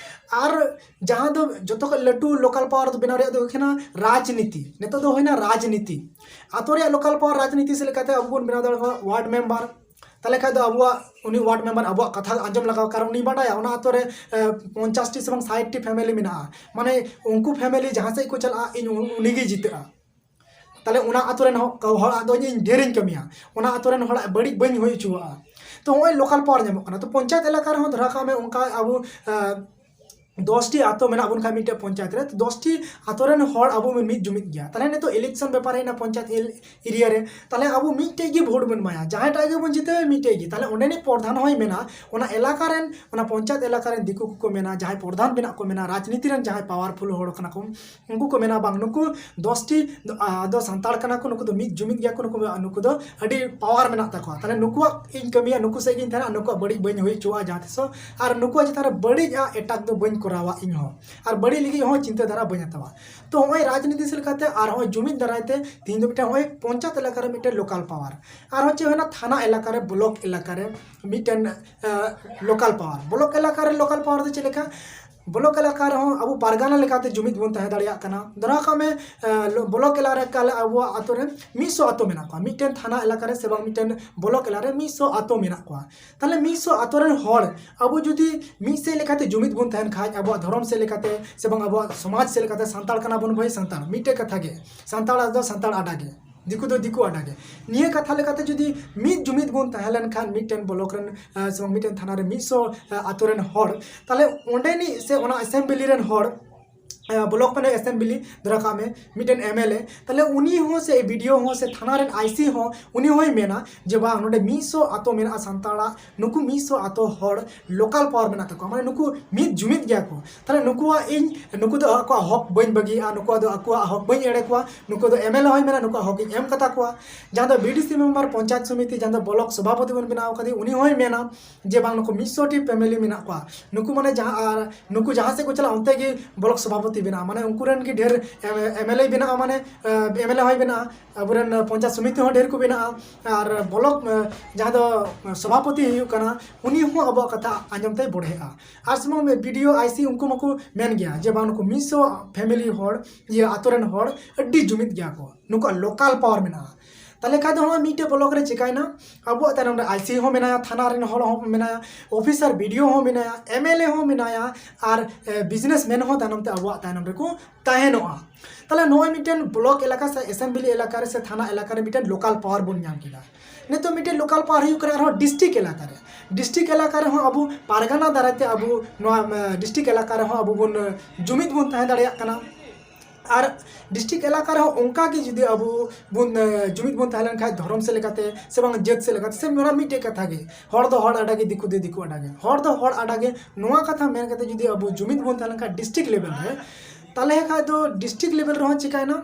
ᱟᱨ ᱡᱟᱦᱟᱸ ᱫᱚ ᱡᱚᱛᱚ ᱠᱷᱚᱱ ᱞᱟᱹᱴᱩ local power ᱫᱚ ᱵᱮᱱᱟᱣ ᱨᱮᱭᱟᱜ ᱫᱚ ᱦᱩᱭᱩᱜ ᱠᱟᱱᱟ ᱨᱟᱡᱽᱱᱤᱛᱤ᱾ ᱱᱤᱛᱚᱜ ᱫᱚ ᱦᱩᱭᱱᱟ ᱨᱟᱡᱽᱱᱤᱛᱤ᱾ ᱟᱛᱳ ᱨᱮᱭᱟᱜ local power ᱨᱟᱡᱽᱱᱤᱛᱤ ᱥᱮᱫ ᱞᱮᱠᱟᱛᱮ ᱟᱵᱚ ᱵᱚᱱ ᱵᱮᱱᱟᱣ ᱫᱟᱲᱮᱭᱟᱜᱼᱟ ward member᱾ ᱛᱟᱦᱚᱞᱮ ᱠᱷᱟᱡ ᱫᱚ ᱟᱵᱚᱣᱟᱜ ᱩᱱᱤ ward member ᱟᱵᱚᱣᱟᱜ ᱠᱟᱛᱷᱟ ᱟᱸᱡᱚᱢ ᱞᱟᱜᱟᱣ, ᱠᱟᱨᱚᱱ ᱩᱱᱤ ᱵᱟᱰᱟᱭᱟ ᱚᱱᱟ ᱟᱛᱳ ᱨᱮ, ᱮ, ᱯᱚᱧᱪᱟᱥ ᱴᱤ ᱥᱮ ᱵᱟᱝ ᱥᱟᱴ ᱴᱤ family ᱢᱮᱱᱟᱜᱼᱟ, ᱢᱟᱱᱮ ᱩᱱᱠᱩ family ᱡᱟᱦᱟᱸ ᱥᱮᱫ ᱠᱚ ᱪᱟᱞᱟᱜᱼᱟ, ᱤᱧ ᱩᱱᱤ ᱜᱮᱭ ᱡᱤᱛᱟᱹᱜᱼᱟ᱾ ᱛᱟᱦᱞᱮ ᱚᱱᱟ ᱟᱛᱳ ᱨᱮᱱ ᱦᱚ-, ᱦᱚᱲᱟᱜ ᱫᱚ ᱤᱧ ᱰᱷᱮᱨᱤᱧ ᱠᱟᱹᱢᱤᱭᱟ, ᱚᱱᱟ ᱟᱛᱳ ᱨᱮᱱ ᱦᱚᱲᱟᱜ ᱵᱟᱹᱲᱤᱡ ᱵᱟᱹᱧ ᱦᱩᱭ ᱦᱚᱪᱚᱣᱟᱜᱼᱟ᱾ ᱛᱚ ᱱᱚᱜᱼᱚᱭ local power ᱧᱟᱢᱚᱜ ᱠᱟᱱᱟ᱾ ᱛᱚ ᱯᱚᱧᱪᱟᱭᱮᱛ ᱮᱞᱟᱠᱟ ᱨᱮᱦᱚᱸ ᱫᱷᱚᱨᱟ ᱠᱟᱜ ᱢᱮ ᱚᱱᱠᱟ ᱟᱵᱚ, ᱮ, ᱫᱚᱥᱴᱤ ᱟᱛᱳ ᱢᱮᱱᱟᱜ ᱵᱚᱱ ᱠᱷᱟᱱ ᱢᱤᱫᱴᱮᱡ ᱯᱚᱧᱪᱟᱭᱮᱛ ᱨᱮ, ᱫᱚᱥᱴᱤ ᱟᱛᱳ ᱨᱮᱱ ᱦᱚᱲ ᱟᱵᱚ ᱵᱚᱱ ᱢᱤᱫ ᱡᱩᱢᱤᱫ ᱜᱮᱭᱟ᱾ ᱛᱟᱦᱚᱞᱮ ᱱᱤᱛᱚᱜ election ᱵᱮᱯᱟᱨ ᱦᱮᱡ ᱮᱱᱟ ᱯᱚᱧᱪᱟᱭᱮᱛ ᱮᱞ-, area ᱨᱮ, ᱛᱟᱦᱚᱞᱮ ᱟᱵᱚ ᱢᱤᱫᱴᱮᱡ ᱜᱮ vote ᱵᱚᱱ ᱮᱢᱟᱭᱟ, ᱡᱟᱦᱟᱸᱭᱴᱟᱜ ᱜᱮᱵᱚᱱ ᱡᱤᱛᱟᱹᱣ ᱢᱤᱫᱴᱮᱡ ᱜᱮ᱾ ᱛᱟᱦᱚᱞᱮ ᱚᱸᱰᱮᱱᱤᱡ ᱯᱨᱚᱫᱷᱟᱱ ᱦᱚᱸᱭ ᱢᱮᱱᱟ, ᱚᱱᱟ ᱮᱞᱟᱠᱟ ᱨᱮᱱ, ᱚᱱᱟ ᱯᱚᱧᱪᱟᱭᱮᱛ ᱮᱞᱟᱠᱟ ᱨᱮᱱ ᱫᱤᱠᱩ ᱠᱚᱠᱚ ᱢᱮᱱᱟ, ᱡᱟᱦᱟᱸᱭ ᱯᱨᱚᱫᱷᱟᱱ ᱢᱮᱱᱟᱜ ᱠᱚ ᱢᱮᱱᱟ, ᱨᱟᱡᱽᱱᱤᱛᱤ ᱨᱮᱱ ᱡᱟᱦᱟᱸᱭ powerful ᱦᱚᱲ ᱠᱟᱱᱟ ᱠᱚ, ᱩᱱᱠᱩ ᱠᱚ ᱢᱮᱱᱟ, ᱵᱟᱝ, ᱱᱩᱠᱩ ᱫᱚᱥᱴᱤ ᱫᱚ, ᱟ, ᱫᱚ ᱥᱟᱱᱛᱟᱲ ᱠᱟᱱᱟ ᱠᱚ, ᱱᱩᱠᱩ ᱫᱚ ᱢᱤᱫ ᱡᱩᱢᱤᱫ ᱜᱮᱭᱟ ᱠᱚ, ᱱᱩᱠᱩ, ᱱᱩᱠᱩ ᱫᱚ ᱟᱹᱰᱤ power ᱢᱮᱱᱟᱜ ᱛᱟᱠᱚᱣᱟ, ᱛᱟᱦᱚᱞᱮ ᱱᱩᱠᱩᱣᱟᱜ ᱤᱧ ᱠᱟᱹᱢᱤᱭᱟ, ᱱᱩᱠᱩ ᱥᱮᱫ ᱜᱤᱧ ᱛᱟᱦᱮᱱᱟ, ᱱᱩᱠᱩᱣᱟᱜ ᱵᱟᱹᱲᱤᱡ ᱵᱟᱹᱧ ᱦᱩᱭ ᱦᱚᱪᱚᱣᱟᱜᱼᱟ ᱡᱟᱦᱟᱸ ᱛᱤᱥ ᱦᱚᱸ, ᱟᱨ ᱱᱩᱠᱩᱣᱟᱜ ᱪᱮᱛᱟᱱ ᱨᱮ ᱵᱟᱹᱲᱤᱡ ᱟᱜ attack ᱫᱚ ᱵᱟᱹᱧ ᱠᱚᱨᱟᱣᱟ ᱤᱧ ᱦᱚᱸ, ᱟᱨ ᱵᱟᱹᱲᱤᱡ ᱞᱟᱹᱜᱤᱫ ᱦᱚᱸ ᱪᱤᱱᱛᱟᱹ ᱫᱷᱟᱨᱟ ᱵᱟᱹᱧ ᱦᱟᱛᱟᱣᱟ᱾ ᱛᱚ ᱱᱚᱜᱼᱚᱭ ᱨᱟᱡᱽᱱᱤᱛᱤ ᱥᱮᱫ ᱞᱮᱠᱟᱛᱮ ᱟᱨ ᱱᱚᱜᱼᱚᱭ ᱡᱩᱢᱤᱫ ᱫᱟᱨᱟᱭ ᱛᱮ ᱛᱤᱦᱤᱧ ᱫᱚ ᱢᱤᱫᱴᱮᱱ ᱱᱚᱜᱼᱚᱭ ᱯᱚᱧᱪᱟᱭᱮᱛ ᱮᱞᱟᱠᱟ ᱨᱮ ᱢᱤᱫᱴᱮᱱ local power, ᱟᱨᱦᱚᱸ ᱪᱮᱫ ᱦᱩᱭᱱᱟ ᱛᱷᱟᱱᱟ ᱮᱞᱟᱠᱟ ᱨᱮ, block ᱮᱞᱟᱠᱟ ᱨᱮ ᱢᱤᱫᱴᱮᱱ, ᱮ, local power᱾ block ᱮᱞᱟᱠᱟ ᱨᱮ local power ᱫᱚ ᱪᱮᱫ ᱞᱮᱠᱟ? block ᱮᱞᱟᱠᱟ ᱨᱮᱦᱚᱸ ᱟᱵᱚ ᱯᱟᱨᱜᱟᱱᱟ ᱞᱮᱠᱟᱛᱮ ᱡᱩᱢᱤᱫ ᱵᱚᱱ ᱛᱟᱦᱮᱸ ᱫᱟᱲᱮᱭᱟᱜ ᱠᱟᱱᱟ᱾ ᱫᱷᱚᱨᱟᱣ ᱠᱟᱜ ᱢᱮ, ᱮ, ᱞᱚ-, block ᱮᱞᱟᱠᱟ ᱨᱮ ᱟᱵᱚᱣᱟᱜ ᱟᱛᱳ ᱨᱮ ᱢᱤᱫ ᱥᱚ ᱟᱛᱳ ᱢᱮᱱᱟᱜ ᱠᱚᱣᱟ, ᱢᱤᱫᱴᱮᱱ ᱛᱷᱟᱱᱟ ᱮᱞᱟᱠᱟ ᱨᱮ ᱥᱮ ᱵᱟᱝ ᱢᱤᱫᱴᱮᱱ block ᱮᱞᱟᱠᱟ ᱨᱮ ᱢᱤᱫ ᱥᱚ ᱟᱛᱳ ᱢᱮᱱᱟᱜ ᱠᱚᱣᱟ᱾ ᱛᱟᱦᱚᱞᱮ ᱢᱤᱫ ᱥᱚ ᱟᱛᱳ ᱨᱮᱱ ᱦᱚᱲ ᱟᱵᱚ ᱡᱩᱫᱤ ᱢᱤᱫ ᱥᱮᱫ ᱞᱮᱠᱟᱛᱮ ᱡᱩᱢᱤᱫ ᱵᱚᱱ ᱛᱟᱦᱮᱱ ᱠᱷᱟᱡ, ᱟᱵᱚᱣᱟᱜ ᱫᱷᱚᱨᱚᱢ ᱥᱮᱫ ᱞᱮᱠᱟᱛᱮ ᱥᱮ ᱵᱟᱝ ᱟᱵᱚᱣᱟᱜ ᱥᱚᱢᱟᱡᱽ ᱥᱮᱫ ᱞᱮᱠᱟᱛᱮ, ᱥᱟᱱᱛᱟᱲ ᱠᱟᱱᱟ ᱵᱚᱱ ᱵᱷᱟᱹᱭ ᱥᱟᱱᱛᱟᱲ, ᱢᱤᱫᱴᱮᱡ ᱠᱟᱛᱷᱟ ᱜᱮ, ᱥᱟᱱᱛᱟᱲ ᱫᱚ ᱥᱟᱱᱛᱟᱲ ᱟᱰᱟ ᱜᱮ, ᱫᱤᱠᱩ ᱫᱚ ᱫᱤᱠᱩ ᱟᱰᱟ ᱜᱮ᱾ ᱱᱤᱭᱟᱹ ᱠᱟᱛᱷᱟ ᱞᱮᱠᱟᱛᱮ ᱡᱩᱫᱤ ᱢᱤᱫ ᱡᱩᱢᱤᱫ ᱵᱚᱱ ᱛᱟᱦᱮᱸ ᱞᱮᱱᱠᱷᱟᱱ, ᱢᱤᱫᱴᱮᱱ block ᱨᱮᱱ, ᱮ, ᱥᱮ ᱵᱟᱝ ᱢᱤᱫᱴᱮᱱ ᱛᱷᱟᱱᱟ ᱨᱮ ᱢᱤᱫ ᱥᱚ, ᱮ, ᱟᱛᱳ ᱨᱮᱱ ᱦᱚᱲ, ᱛᱟᱦᱚᱞᱮ ᱚᱸᱰᱮᱱᱤᱡ ᱥᱮ ᱚᱱᱟ assembly ᱨᱮᱱ ᱦᱚᱲ, ᱮ, block ᱢᱟᱱᱮ assembly, ᱫᱷᱚᱨᱟ ᱠᱟᱜ ᱢᱮ ᱢᱤᱫᱴᱮᱱ M L A, ᱛᱟᱦᱚᱞᱮ ᱩᱱᱤ ᱦᱚᱸ ᱥᱮ B D O ᱦᱚᱸ ᱥᱮ ᱛᱷᱟᱱᱟ ᱨᱮᱱ I C ᱦᱚᱸ, ᱩᱱᱤ ᱦᱚᱸᱭ ᱢᱮᱱᱟ ᱡᱮ ᱵᱟᱝ, ᱱᱚᱰᱮ ᱢᱤᱫ ᱥᱚ ᱟᱛᱳ ᱢᱮᱱᱟᱜᱼᱟ ᱥᱟᱱᱛᱟᱲᱟᱜ, ᱱᱩᱠᱩ ᱢᱤᱫ ᱥᱚ ᱟᱛᱳ ᱦᱚᱲ local power ᱢᱮᱱᱟᱜ ᱛᱟᱠᱚᱣᱟ, ᱢᱟᱱᱮ ᱱᱩᱠᱩ ᱢᱤᱫ ᱡᱩᱢᱤᱫ ᱜᱮᱭᱟ ᱠᱚ᱾ ᱛᱟᱦᱚᱞᱮ ᱱᱩᱠᱩᱣᱟᱜ ᱤᱧ, ᱱᱩᱠᱩ ᱫᱚ ᱟᱠᱚᱣᱟᱜ ᱦᱚᱠ ᱵᱟᱹᱧ ᱵᱟᱹᱜᱤᱭᱟᱜᱼᱟ, ᱱᱩᱠᱩᱣᱟᱜ ᱫᱚ ᱟᱠᱚᱣᱟᱜ ᱦᱚᱠ ᱵᱟᱹᱧ ᱮᱲᱮ ᱠᱚᱣᱟ, ᱱᱩᱠᱩ ᱫᱚ M L A ᱦᱚᱸᱭ ᱢᱮᱱᱟ ᱱᱩᱠᱩᱣᱟᱜ ᱦᱚᱠ ᱤᱧ ᱮᱢ ᱠᱟᱛᱟ ᱠᱚᱣᱟ᱾ ᱡᱟᱦᱟᱸ ᱫᱚ B D C member, panchayat ᱥᱚᱢᱤᱛᱤ, ᱡᱟᱦᱟᱸ ᱫᱚ block ᱥᱚᱵᱷᱟᱯᱚᱛᱤ ᱵᱚᱱ ᱵᱮᱱᱟᱣ ᱠᱟᱫᱮ, ᱩᱱᱤ ᱦᱚᱸᱭ ᱢᱮᱱᱟ ᱡᱮ ᱵᱟᱝ, ᱱᱩᱠᱩ ᱢᱤᱫ ᱥᱚ ᱴᱤ family ᱢᱮᱱᱟᱜ ᱠᱚᱣᱟ, ᱱᱩᱠᱩ ᱢᱟᱱᱮ ᱡᱟᱦᱟᱸ, ᱟᱨ ᱱᱩᱠᱩ ᱡᱟᱦᱟᱸ ᱥᱮᱫ ᱠᱚ ᱪᱟᱞᱟᱜᱼᱟ ᱚᱱᱛᱮ ᱜᱮ block ᱥᱚᱵᱷᱟᱯᱚᱛᱤ ᱵᱮᱱᱟᱜᱼᱟ, ᱢᱟᱱᱮ ᱩᱱᱠᱩ ᱨᱮᱱ ᱜᱮ ᱰᱷᱮᱨ M-, M L A ᱵᱮᱱᱟᱜᱼᱟ, ᱢᱟᱱᱮ, ᱮ, M L A ᱦᱚᱸᱭ ᱵᱮᱱᱟᱜᱼᱟ, ᱟᱵᱚᱨᱮᱱ ᱯᱚᱧᱪᱟᱭᱮᱛ ᱥᱚᱢᱤᱛᱤ ᱦᱚᱸ ᱰᱷᱮᱨ ᱠᱚ ᱵᱮᱱᱟᱜᱼᱟ, ᱟᱨ block, ᱮ, ᱡᱟᱦᱟᱸ ᱫᱚ ᱥᱚᱵᱷᱟᱯᱚᱛᱤ ᱦᱩᱭᱩᱜ ᱠᱟᱱᱟ, ᱩᱱᱤ ᱦᱚᱸ ᱟᱵᱚᱣᱟᱜ ᱠᱟᱛᱷᱟ ᱟᱸᱡᱚᱢ ᱛᱮᱭ ᱵᱚᱲᱦᱮᱜᱼᱟ᱾ ᱟᱨ ᱥᱩᱢᱩᱝ B D O, I C ᱩᱱᱠᱩ ᱢᱟᱠᱚ ᱢᱮᱱ ᱜᱮᱭᱟ ᱡᱮ ᱵᱟᱝ, ᱱᱩᱠᱩ ᱢᱤᱫ ᱥᱚ family ᱦᱚᱲ, ᱤᱭᱟᱹ, ᱟᱛᱳ ᱨᱮᱱ ᱦᱚᱲ ᱟᱹᱰᱤ ᱡᱩᱢᱤᱫ ᱜᱮᱭᱟ ᱠᱚ, ᱱᱩᱠᱩᱣᱟᱜ local power ᱢᱮᱱᱟᱜᱼᱟ᱾ ᱛᱟᱦᱚᱞᱮ ᱠᱷᱟᱡ ᱫᱚ ᱱᱚᱜᱼᱚᱭ ᱢᱤᱫᱴᱮᱡ ᱵᱞᱚᱠ ᱨᱮ ᱪᱤᱠᱟᱭᱱᱟ, ᱟᱵᱚᱣᱟᱜ ᱛᱟᱭᱱᱚᱢ ᱨᱮ ᱟᱭᱥᱤ ᱦᱚᱸ ᱢᱮᱱᱟᱭᱟ, ᱛᱷᱟᱱᱟ ᱨᱮᱱ ᱦᱚᱲ ᱦᱚᱸ ᱢᱮᱱᱟᱭᱟ, ᱚᱯᱷᱤᱥᱟᱨ ᱵᱤᱰᱤᱳ ᱦᱚᱸ ᱢᱮᱱᱟᱭᱟ, ᱮᱢᱮᱞᱮ ᱦᱚᱸ ᱢᱮᱱᱟᱭᱟ, ᱟᱨ ᱵᱤᱡᱽᱱᱮᱥ ᱢᱮᱱ ᱦᱚᱸ ᱛᱟᱭᱱᱚᱢ ᱛᱮ ᱟᱵᱚᱣᱟᱜ ᱛᱟᱭᱱᱚᱢ ᱨᱮᱠᱚ ᱛᱟᱦᱮᱱᱚᱜᱼᱟ᱾ ᱛᱟᱦᱚᱞᱮ ᱱᱚᱜᱼᱚᱭ ᱢᱤᱫᱴᱮᱱ ᱵᱞᱚᱠ ᱮᱞᱟᱠᱟ ᱥᱮ ᱮᱥᱮᱢᱵᱞᱤ ᱮᱞᱟᱠᱟ ᱨᱮ ᱥᱮ ᱛᱷᱟᱱᱟ ᱮᱞᱟᱠᱟ ᱨᱮ ᱢᱤᱫᱴᱮᱱ ᱞᱳᱠᱟᱞ ᱯᱟᱣᱟᱨ ᱵᱚᱱ ᱧᱟᱢ ᱠᱮᱫᱟ᱾ ᱱᱤᱛᱚᱜ ᱢᱤᱫᱴᱮᱱ ᱞᱳᱠᱟᱞ ᱯᱟᱣᱟᱨ ᱦᱩᱭᱩᱜ ᱠᱟᱱᱟ ᱟᱨᱦᱚᱸ ᱰᱤᱥᱴᱨᱤᱠᱴ ᱮᱞᱟᱠᱟ ᱨᱮ᱾ ᱰᱤᱥᱴᱨᱤᱠᱴ ᱮᱞᱟᱠᱟ ᱨᱮᱦᱚᱸ ᱟᱵᱚ ᱯᱟᱨᱜᱟᱱᱟ ᱫᱟᱨᱟᱭ ᱛᱮ ᱟᱵᱚ ᱱᱚᱣᱟ ᱰᱤᱥᱴᱨᱤᱠᱴ ᱮᱞᱟᱠᱟ ᱨᱮᱦᱚᱸ ᱟᱵᱚ ᱵᱚᱱ ᱡᱩᱢᱤᱫ ᱵᱚᱱ ᱛᱟᱦᱮᱸ ᱫᱟᱲᱮᱭᱟᱜ ᱠᱟᱱᱟ᱾ ᱟᱨ ᱰᱤᱥᱴᱨᱤᱠᱴ ᱮᱞᱟᱠᱟ ᱨᱮᱦᱚᱸ ᱚᱱᱠᱟ ᱜᱮ ᱡᱩᱫᱤ ᱟᱵᱚ ᱵᱚᱱ ᱡᱩᱢᱤᱫ ᱵᱚᱱ ᱛᱟᱦᱮᱸ ᱞᱮᱱᱠᱷᱟᱱ ᱫᱷᱚᱨᱚᱢ ᱥᱮᱫ ᱞᱮᱠᱟᱛᱮ ᱥᱮ ᱵᱟᱝ ᱡᱟᱹᱛ ᱥᱮᱫ ᱞᱮᱠᱟᱛᱮ ᱥᱮ ᱚᱱᱟ ᱢᱤᱫᱴᱮᱡ ᱠᱟᱛᱷᱟ ᱜᱮ, ᱦᱚᱲ ᱫᱚ ᱦᱚᱲ ᱟᱰᱟ ᱜᱮ, ᱫᱤᱠᱩ ᱫᱚ ᱫᱤᱠᱩ ᱟᱰᱟ ᱜᱮ, ᱦᱚᱲ ᱫᱚ ᱦᱚᱲ ᱟᱰᱟ ᱜᱮ, ᱱᱚᱣᱟ ᱠᱟᱛᱷᱟ ᱢᱮᱱ ᱠᱟᱛᱮ ᱡᱩᱫᱤ ᱟᱵᱚ ᱡᱩᱢᱤᱫ ᱵᱚᱱ ᱛᱟᱦᱮᱸ ᱞᱮᱱᱠᱷᱟᱱ ᱰᱤᱥᱴᱨᱤᱠᱴ ᱞᱮᱵᱮᱞ ᱨᱮ, ᱛᱟᱦᱚᱞᱮ ᱠᱷᱟᱡ ᱫᱚ ᱰᱤᱥᱴᱨᱤᱠᱴ ᱞᱮᱵᱮᱞ ᱨᱮᱦᱚᱸ ᱪᱤᱠᱟᱭᱱᱟ,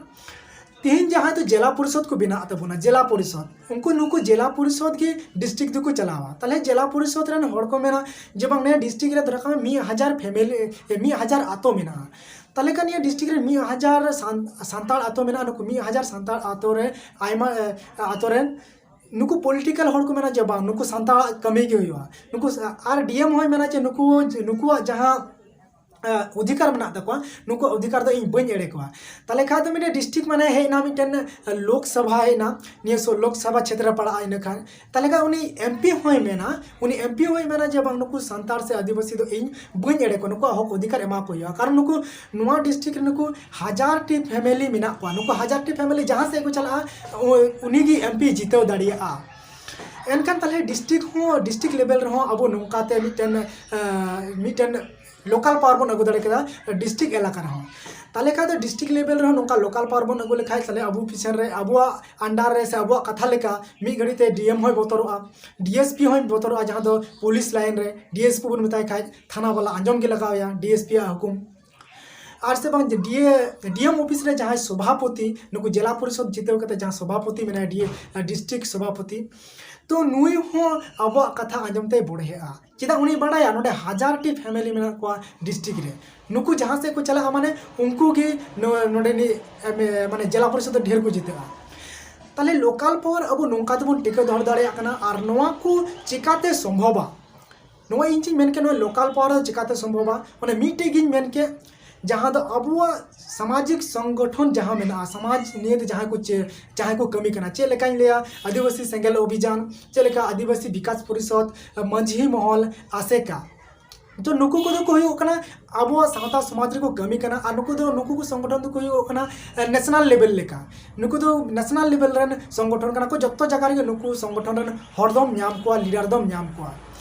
ᱛᱤᱦᱤᱧ ᱡᱟᱦᱟᱸᱭ ᱫᱚ ᱡᱮᱞᱟ ᱯᱚᱨᱤᱥᱚᱫᱽ ᱠᱚ ᱵᱮᱱᱟᱜ ᱛᱟᱵᱚᱱᱟ, ᱡᱮᱞᱟ ᱯᱚᱨᱤᱥᱚᱫᱽ, ᱩᱱᱠᱩ ᱱᱩᱠᱩ ᱡᱮᱞᱟ ᱯᱚᱨᱤᱥᱚᱫᱽ ᱜᱮ ᱰᱤᱥᱴᱨᱤᱠᱴ ᱫᱚᱠᱚ ᱪᱟᱞᱟᱣᱟ᱾ ᱛᱟᱦᱚᱞᱮ ᱡᱮᱞᱟ ᱯᱚᱨᱤᱥᱚᱫᱽ ᱨᱮᱱ ᱦᱚᱲ ᱠᱚ ᱢᱮᱱᱟ ᱡᱮ ᱵᱟᱝ ᱱᱤᱭᱟᱹ ᱰᱤᱥᱴᱨᱤᱠᱴ ᱨᱮ ᱫᱷᱚᱨᱟ ᱠᱟᱜ ᱢᱮ ᱢᱤᱫ ᱦᱟᱡᱟᱨ ᱯᱷᱮᱢᱮᱞᱤ, ᱢᱤᱫ ᱦᱟᱡᱟᱨ ᱟᱛᱳ ᱢᱮᱱᱟᱜᱼᱟ᱾ ᱛᱟᱦᱚᱞᱮ ᱠᱷᱟᱱ ᱱᱤᱭᱟᱹ ᱰᱤᱥᱴᱨᱤᱠᱴ ᱨᱮ ᱢᱤᱫ ᱦᱟᱡᱟᱨ ᱥᱟᱱ-, ᱥᱟᱱᱛᱟᱲ ᱟᱛᱳ ᱢᱮᱱᱟᱜᱼᱟ᱾ ᱱᱩᱠᱩ ᱢᱤᱫ ᱦᱟᱡᱟᱨ ᱥᱟᱱᱛᱟᱲ ᱟᱛᱳ ᱨᱮ ᱟᱭᱢᱟ ᱟᱛᱳ ᱨᱮᱱ ᱱᱩᱠᱩ ᱯᱚᱞᱤᱴᱤᱠᱟᱞ ᱦᱚᱲ ᱠᱚ ᱢᱮᱱᱟ ᱡᱮ ᱵᱟᱝ, ᱱᱩᱠᱩ ᱥᱟᱱᱛᱟᱲᱟᱜ ᱠᱟᱹᱢᱤ ᱜᱮ ᱦᱩᱭᱩᱜᱼᱟ᱾ ᱱᱩᱠᱩ ᱟᱨ ᱰᱤ ᱮᱢ ᱦᱚᱸᱭ ᱢᱮᱱᱟ ᱡᱮ ᱱᱩᱠᱩ, ᱱᱩᱠᱩᱣᱟᱜ ᱡᱟᱦᱟᱸ ᱚᱫᱷᱤᱠᱟᱨ ᱢᱮᱱᱟᱜ ᱛᱟᱠᱚᱣᱟ, ᱱᱩᱠᱩ ᱚᱫᱷᱤᱠᱟᱨ ᱫᱚ ᱤᱧ ᱵᱟᱹᱧ ᱮᱲᱮ ᱠᱚᱣᱟ᱾ ᱛᱟᱦᱚᱞᱮ ᱠᱷᱟᱡ ᱫᱚ ᱢᱤᱫᱴᱮᱱ ᱰᱤᱥᱴᱨᱤᱠᱴ ᱢᱟᱱᱮ ᱦᱮᱡ ᱮᱱᱟ, ᱢᱤᱫᱴᱮᱱ ᱞᱳᱠᱥᱚᱵᱷᱟ ᱦᱮᱡ ᱮᱱᱟ, ᱱᱤᱭᱟᱹ ᱥᱚ-, ᱞᱳᱠᱥᱚᱵᱷᱟ ᱪᱷᱮᱛᱨᱚ ᱯᱟᱲᱟᱜᱼᱟ᱾ ᱤᱱᱟᱹ ᱠᱷᱟᱱ ᱛᱟᱦᱚᱞᱮ ᱠᱷᱟᱡ ᱩᱱᱤ ᱮᱢ ᱯᱤ ᱦᱚᱸᱭ ᱢᱮᱱᱟ, ᱩᱱᱤ ᱮᱢ ᱯᱤ ᱦᱚᱸᱭ ᱢᱮᱱᱟ ᱡᱮ ᱵᱟᱝ, ᱱᱩᱠᱩ ᱥᱟᱱᱛᱟᱲ ᱥᱮ ᱟᱹᱫᱤᱵᱟᱹᱥᱤ ᱫᱚ ᱤᱧ ᱵᱟᱹᱧ ᱮᱲᱮ ᱠᱚᱣᱟ, ᱱᱩᱠᱩᱣᱟᱜ ᱦᱚᱠ ᱚᱫᱷᱤᱠᱟᱨ ᱮᱢᱟ ᱠᱚ ᱦᱩᱭᱩᱜᱼᱟ᱾ ᱠᱟᱨᱚᱱ ᱱᱩᱠᱩ ᱱᱚᱣᱟ ᱰᱤᱥᱴᱨᱤᱠᱴ ᱨᱮ ᱱᱩᱠᱩ ᱦᱟᱡᱟᱨ ᱴᱤ ᱯᱷᱮᱢᱮᱞᱤ ᱢᱮᱱᱟᱜ ᱠᱚᱣᱟ᱾ ᱱᱩᱠᱩ ᱦᱟᱡᱟᱨ ᱴᱤ ᱯᱷᱮᱢᱮᱞᱤ ᱡᱟᱦᱟᱸ ᱥᱮᱫ ᱠᱚ ᱪᱟᱞᱟᱜᱼᱟ, ᱩ-, ᱩᱱᱤᱜᱮ ᱮᱢ ᱯᱤ ᱡᱤᱛᱟᱹᱣ ᱫᱟᱲᱮᱭᱟᱜᱼᱟ᱾ ᱮᱱᱠᱷᱟᱱ ᱛᱟᱦᱚᱞᱮ ᱰᱤᱥᱴᱨᱤᱠᱴ ᱦᱚᱸ, ᱰᱤᱥᱴᱨᱤᱠᱴ ᱞᱮᱵᱮᱞ ᱨᱮᱦᱚᱸ ᱟᱵᱚ ᱱᱚᱝᱠᱟᱛᱮ ᱢᱤᱫᱴᱮᱱ, ᱮᱸ, ᱢᱤᱫᱴᱮᱱ ᱞᱳᱠᱟᱞ ᱯᱟᱣᱟᱨ ᱵᱚᱱ ᱟᱹᱜᱩ ᱫᱟᱲᱮ ᱠᱮᱫᱟ ᱰᱤᱥᱴᱨᱤᱠᱴ ᱮᱞᱟᱠᱟ ᱨᱮᱦᱚᱸ᱾ ᱛᱟᱦᱚᱞᱮ ᱠᱷᱟᱱ ᱫᱚ ᱰᱤᱥᱴᱨᱤᱠᱴ ᱞᱮᱵᱮᱞ ᱨᱮᱦᱚᱸ ᱱᱚᱝᱠᱟ ᱞᱳᱠᱟᱞ ᱯᱟᱣᱟᱨ ᱵᱚᱱ ᱟᱹᱜᱩ ᱞᱮᱠᱷᱟᱱ, ᱛᱟᱦᱚᱞᱮ ᱟᱵᱚ ᱯᱤᱪᱷᱚᱱ ᱨᱮ ᱟᱵᱚᱣᱟᱜ ᱟᱱᱰᱟᱨ ᱨᱮ ᱥᱮ ᱟᱵᱚᱣᱟᱜ ᱠᱟᱛᱷᱟ ᱞᱮᱠᱟ ᱢᱤᱫ ᱜᱷᱟᱹᱲᱤᱡ ᱛᱮ ᱰᱤ ᱮᱢ ᱦᱚᱸᱭ ᱵᱚᱛᱚᱨᱚᱜᱼᱟ, ᱰᱤ ᱮᱥ ᱯᱤ ᱦᱚᱸᱭ ᱵᱚᱛᱚᱨᱚᱜᱼᱟ, ᱡᱟᱦᱟᱸ ᱫᱚ ᱯᱩᱞᱤᱥ ᱞᱟᱭᱤᱱ ᱨᱮ ᱰᱤ ᱮᱥ ᱯᱤ ᱵᱚᱱ ᱢᱮᱛᱟᱭ ᱠᱷᱟᱡ, ᱛᱷᱟᱱᱟ ᱵᱟᱞᱟ ᱟᱸᱡᱚᱢ ᱜᱮ ᱞᱟᱜᱟᱣ ᱮᱭᱟ ᱰᱤ ᱮᱥ ᱯᱤ ᱟᱜ ᱦᱩᱠᱩᱢ᱾ ᱟᱨ ᱥᱮ ᱵᱟᱝ ᱡᱮ ᱰᱤ ᱮ, ᱰᱤ ᱮᱢ ᱚᱯᱷᱤᱥ ᱨᱮ ᱡᱟᱦᱟᱸᱭ ᱥᱚᱵᱷᱟᱯᱚᱛᱤ, ᱱᱩᱠᱩ ᱡᱮᱞᱟ ᱯᱚᱨᱤᱥᱚᱫ ᱡᱤᱛᱟᱹᱣ ᱠᱟᱛᱮ ᱡᱟᱦᱟᱸ ᱥᱚᱵᱷᱟᱯᱚᱛᱤ ᱢᱮᱱᱟᱭᱟ, ᱰᱤ ᱮ, ᱰᱤᱥᱴᱨᱤᱠᱴ ᱥᱚᱵᱷᱟᱯᱚᱛᱤ, ᱛᱚ ᱱᱩᱭ ᱦᱚᱸ ᱟᱵᱚᱣᱟᱜ ᱠᱟᱛᱷᱟ ᱟᱸᱡᱚᱢ ᱛᱮᱭ ᱵᱚᱲᱦᱮᱜᱼᱟ᱾ ᱪᱮᱫᱟᱜ? ᱩᱱᱤ ᱵᱟᱲᱟᱭᱟ ᱱᱚᱰᱮ ᱦᱟᱡᱟᱨ ᱴᱤ ᱯᱷᱮᱢᱮᱞᱤ ᱢᱮᱱᱟᱜ ᱠᱚᱣᱟ ᱰᱤᱥᱴᱨᱤᱠᱴ ᱨᱮ, ᱱᱩᱠᱩ ᱡᱟᱦᱟᱸ ᱥᱮᱫ ᱠᱚ ᱪᱟᱞᱟᱜᱼᱟ, ᱢᱟᱱᱮ ᱩᱱᱠᱩ ᱜᱮ ᱱᱚ-, ᱱᱚᱰᱮᱱᱤᱡ, ᱮᱢ, ᱮ, ᱢᱟᱱᱮ ᱡᱮᱞᱟ ᱯᱚᱨᱤᱥᱚᱫ ᱫᱚ ᱰᱷᱮᱨ ᱠᱚ ᱡᱤᱛᱟᱹᱜᱼᱟ᱾ ᱛᱟᱦᱞᱮ ᱞᱳᱠᱟᱞ ᱯᱟᱣᱟᱨ ᱟᱵᱚ ᱱᱚᱝᱠᱟ ᱛᱮᱵᱚᱱ ᱴᱤᱠᱟᱹᱣ ᱫᱚᱦᱚ ᱫᱟᱲᱮᱭᱟᱜ ᱠᱟᱱᱟ᱾ ᱟᱨ ᱱᱚᱣᱟ ᱠᱚ ᱪᱤᱠᱟᱛᱮ ᱥᱚᱢᱵᱷᱚᱵᱟ? ᱱᱚᱣᱟ ᱤᱧ ᱪᱮᱧ ᱢᱮᱱ ᱠᱮᱫ, ᱱᱚᱣᱟ ᱞᱳᱠᱟᱞ ᱯᱟᱣᱟᱨ ᱫᱚ ᱪᱤᱠᱟᱛᱮ ᱥᱚᱢᱵᱷᱚᱵᱟ? ᱢᱟᱱᱮ ᱢᱤᱫᱴᱮᱡ ᱜᱤᱧ ᱢᱮᱱ ᱠᱮᱫ, ᱡᱟᱦᱟᱸ ᱫᱚ ᱟᱵᱚᱣᱟᱜ ᱥᱟᱢᱟᱡᱤᱠ ᱥᱚᱝᱜᱚᱴᱷᱚᱱ ᱡᱟᱦᱟᱸ ᱢᱮᱱᱟᱜᱼᱟ, ᱥᱚᱢᱟᱡᱽ ᱱᱤᱭᱮ ᱛᱮ ᱡᱟᱦᱟᱸᱭ ᱠᱚ ᱪᱮ-, ᱡᱟᱦᱟᱸᱭ ᱠᱚ ᱠᱟᱹᱢᱤ ᱠᱟᱱᱟ, ᱪᱮᱫ ᱞᱮᱠᱟᱧ ᱞᱟᱹᱭᱟ, ᱟᱹᱫᱤᱵᱟᱹᱥᱤ ᱥᱮᱸᱜᱮᱞ ᱚᱵᱷᱤᱡᱟᱱ, ᱪᱮᱫ ᱞᱮᱠᱟ ᱟᱹᱫᱤᱵᱟᱹᱥᱤ ᱵᱤᱠᱟᱥ ᱯᱚᱨᱤᱥᱚᱫᱽ, ᱢᱟᱹᱡᱷᱤ ᱢᱚᱦᱚᱞ, ᱟᱥᱮᱠᱟ᱾ ᱛᱚ ᱱᱩᱠᱩ ᱠᱚᱫᱚ ᱠᱚ ᱦᱩᱭᱩᱜ ᱠᱟᱱᱟ ᱟᱵᱚᱣᱟᱜ ᱥᱟᱶᱛᱟ ᱥᱚᱢᱟᱡᱽ ᱨᱮᱠᱚ ᱠᱟᱹᱢᱤ ᱠᱟᱱᱟ᱾ ᱟᱨ ᱱᱩᱠᱩ ᱫᱚ, ᱱᱩᱠᱩ ᱠᱚ ᱥᱚᱝᱜᱚᱴᱷᱚᱱ ᱫᱚᱠᱚ ᱦᱩᱭᱩᱜ ᱠᱟᱱᱟ ᱱᱮᱥᱱᱟᱞ ᱞᱮᱵᱮᱞ ᱞᱮᱠᱟ᱾ ᱱᱩᱠᱩ ᱫᱚ ᱱᱮᱥᱱᱟᱞ ᱞᱮᱵᱮᱞ ᱨᱮᱱ ᱥᱚᱝᱜᱚᱴᱷᱚᱱ ᱠᱟᱱᱟ ᱠᱚ᱾ ᱡᱚᱛᱚ ᱡᱟᱭᱜᱟ ᱨᱮᱜᱮ ᱱᱩᱠᱩ ᱥᱚᱝᱜᱚᱴᱷᱚᱱ ᱨᱮᱱ ᱦᱚᱲ ᱫᱚᱢ ᱧᱟᱢ ᱠᱚᱣᱟ, ᱞᱤᱰᱟᱨ ᱫᱚᱢ ᱧᱟᱢ ᱠᱚᱣᱟ᱾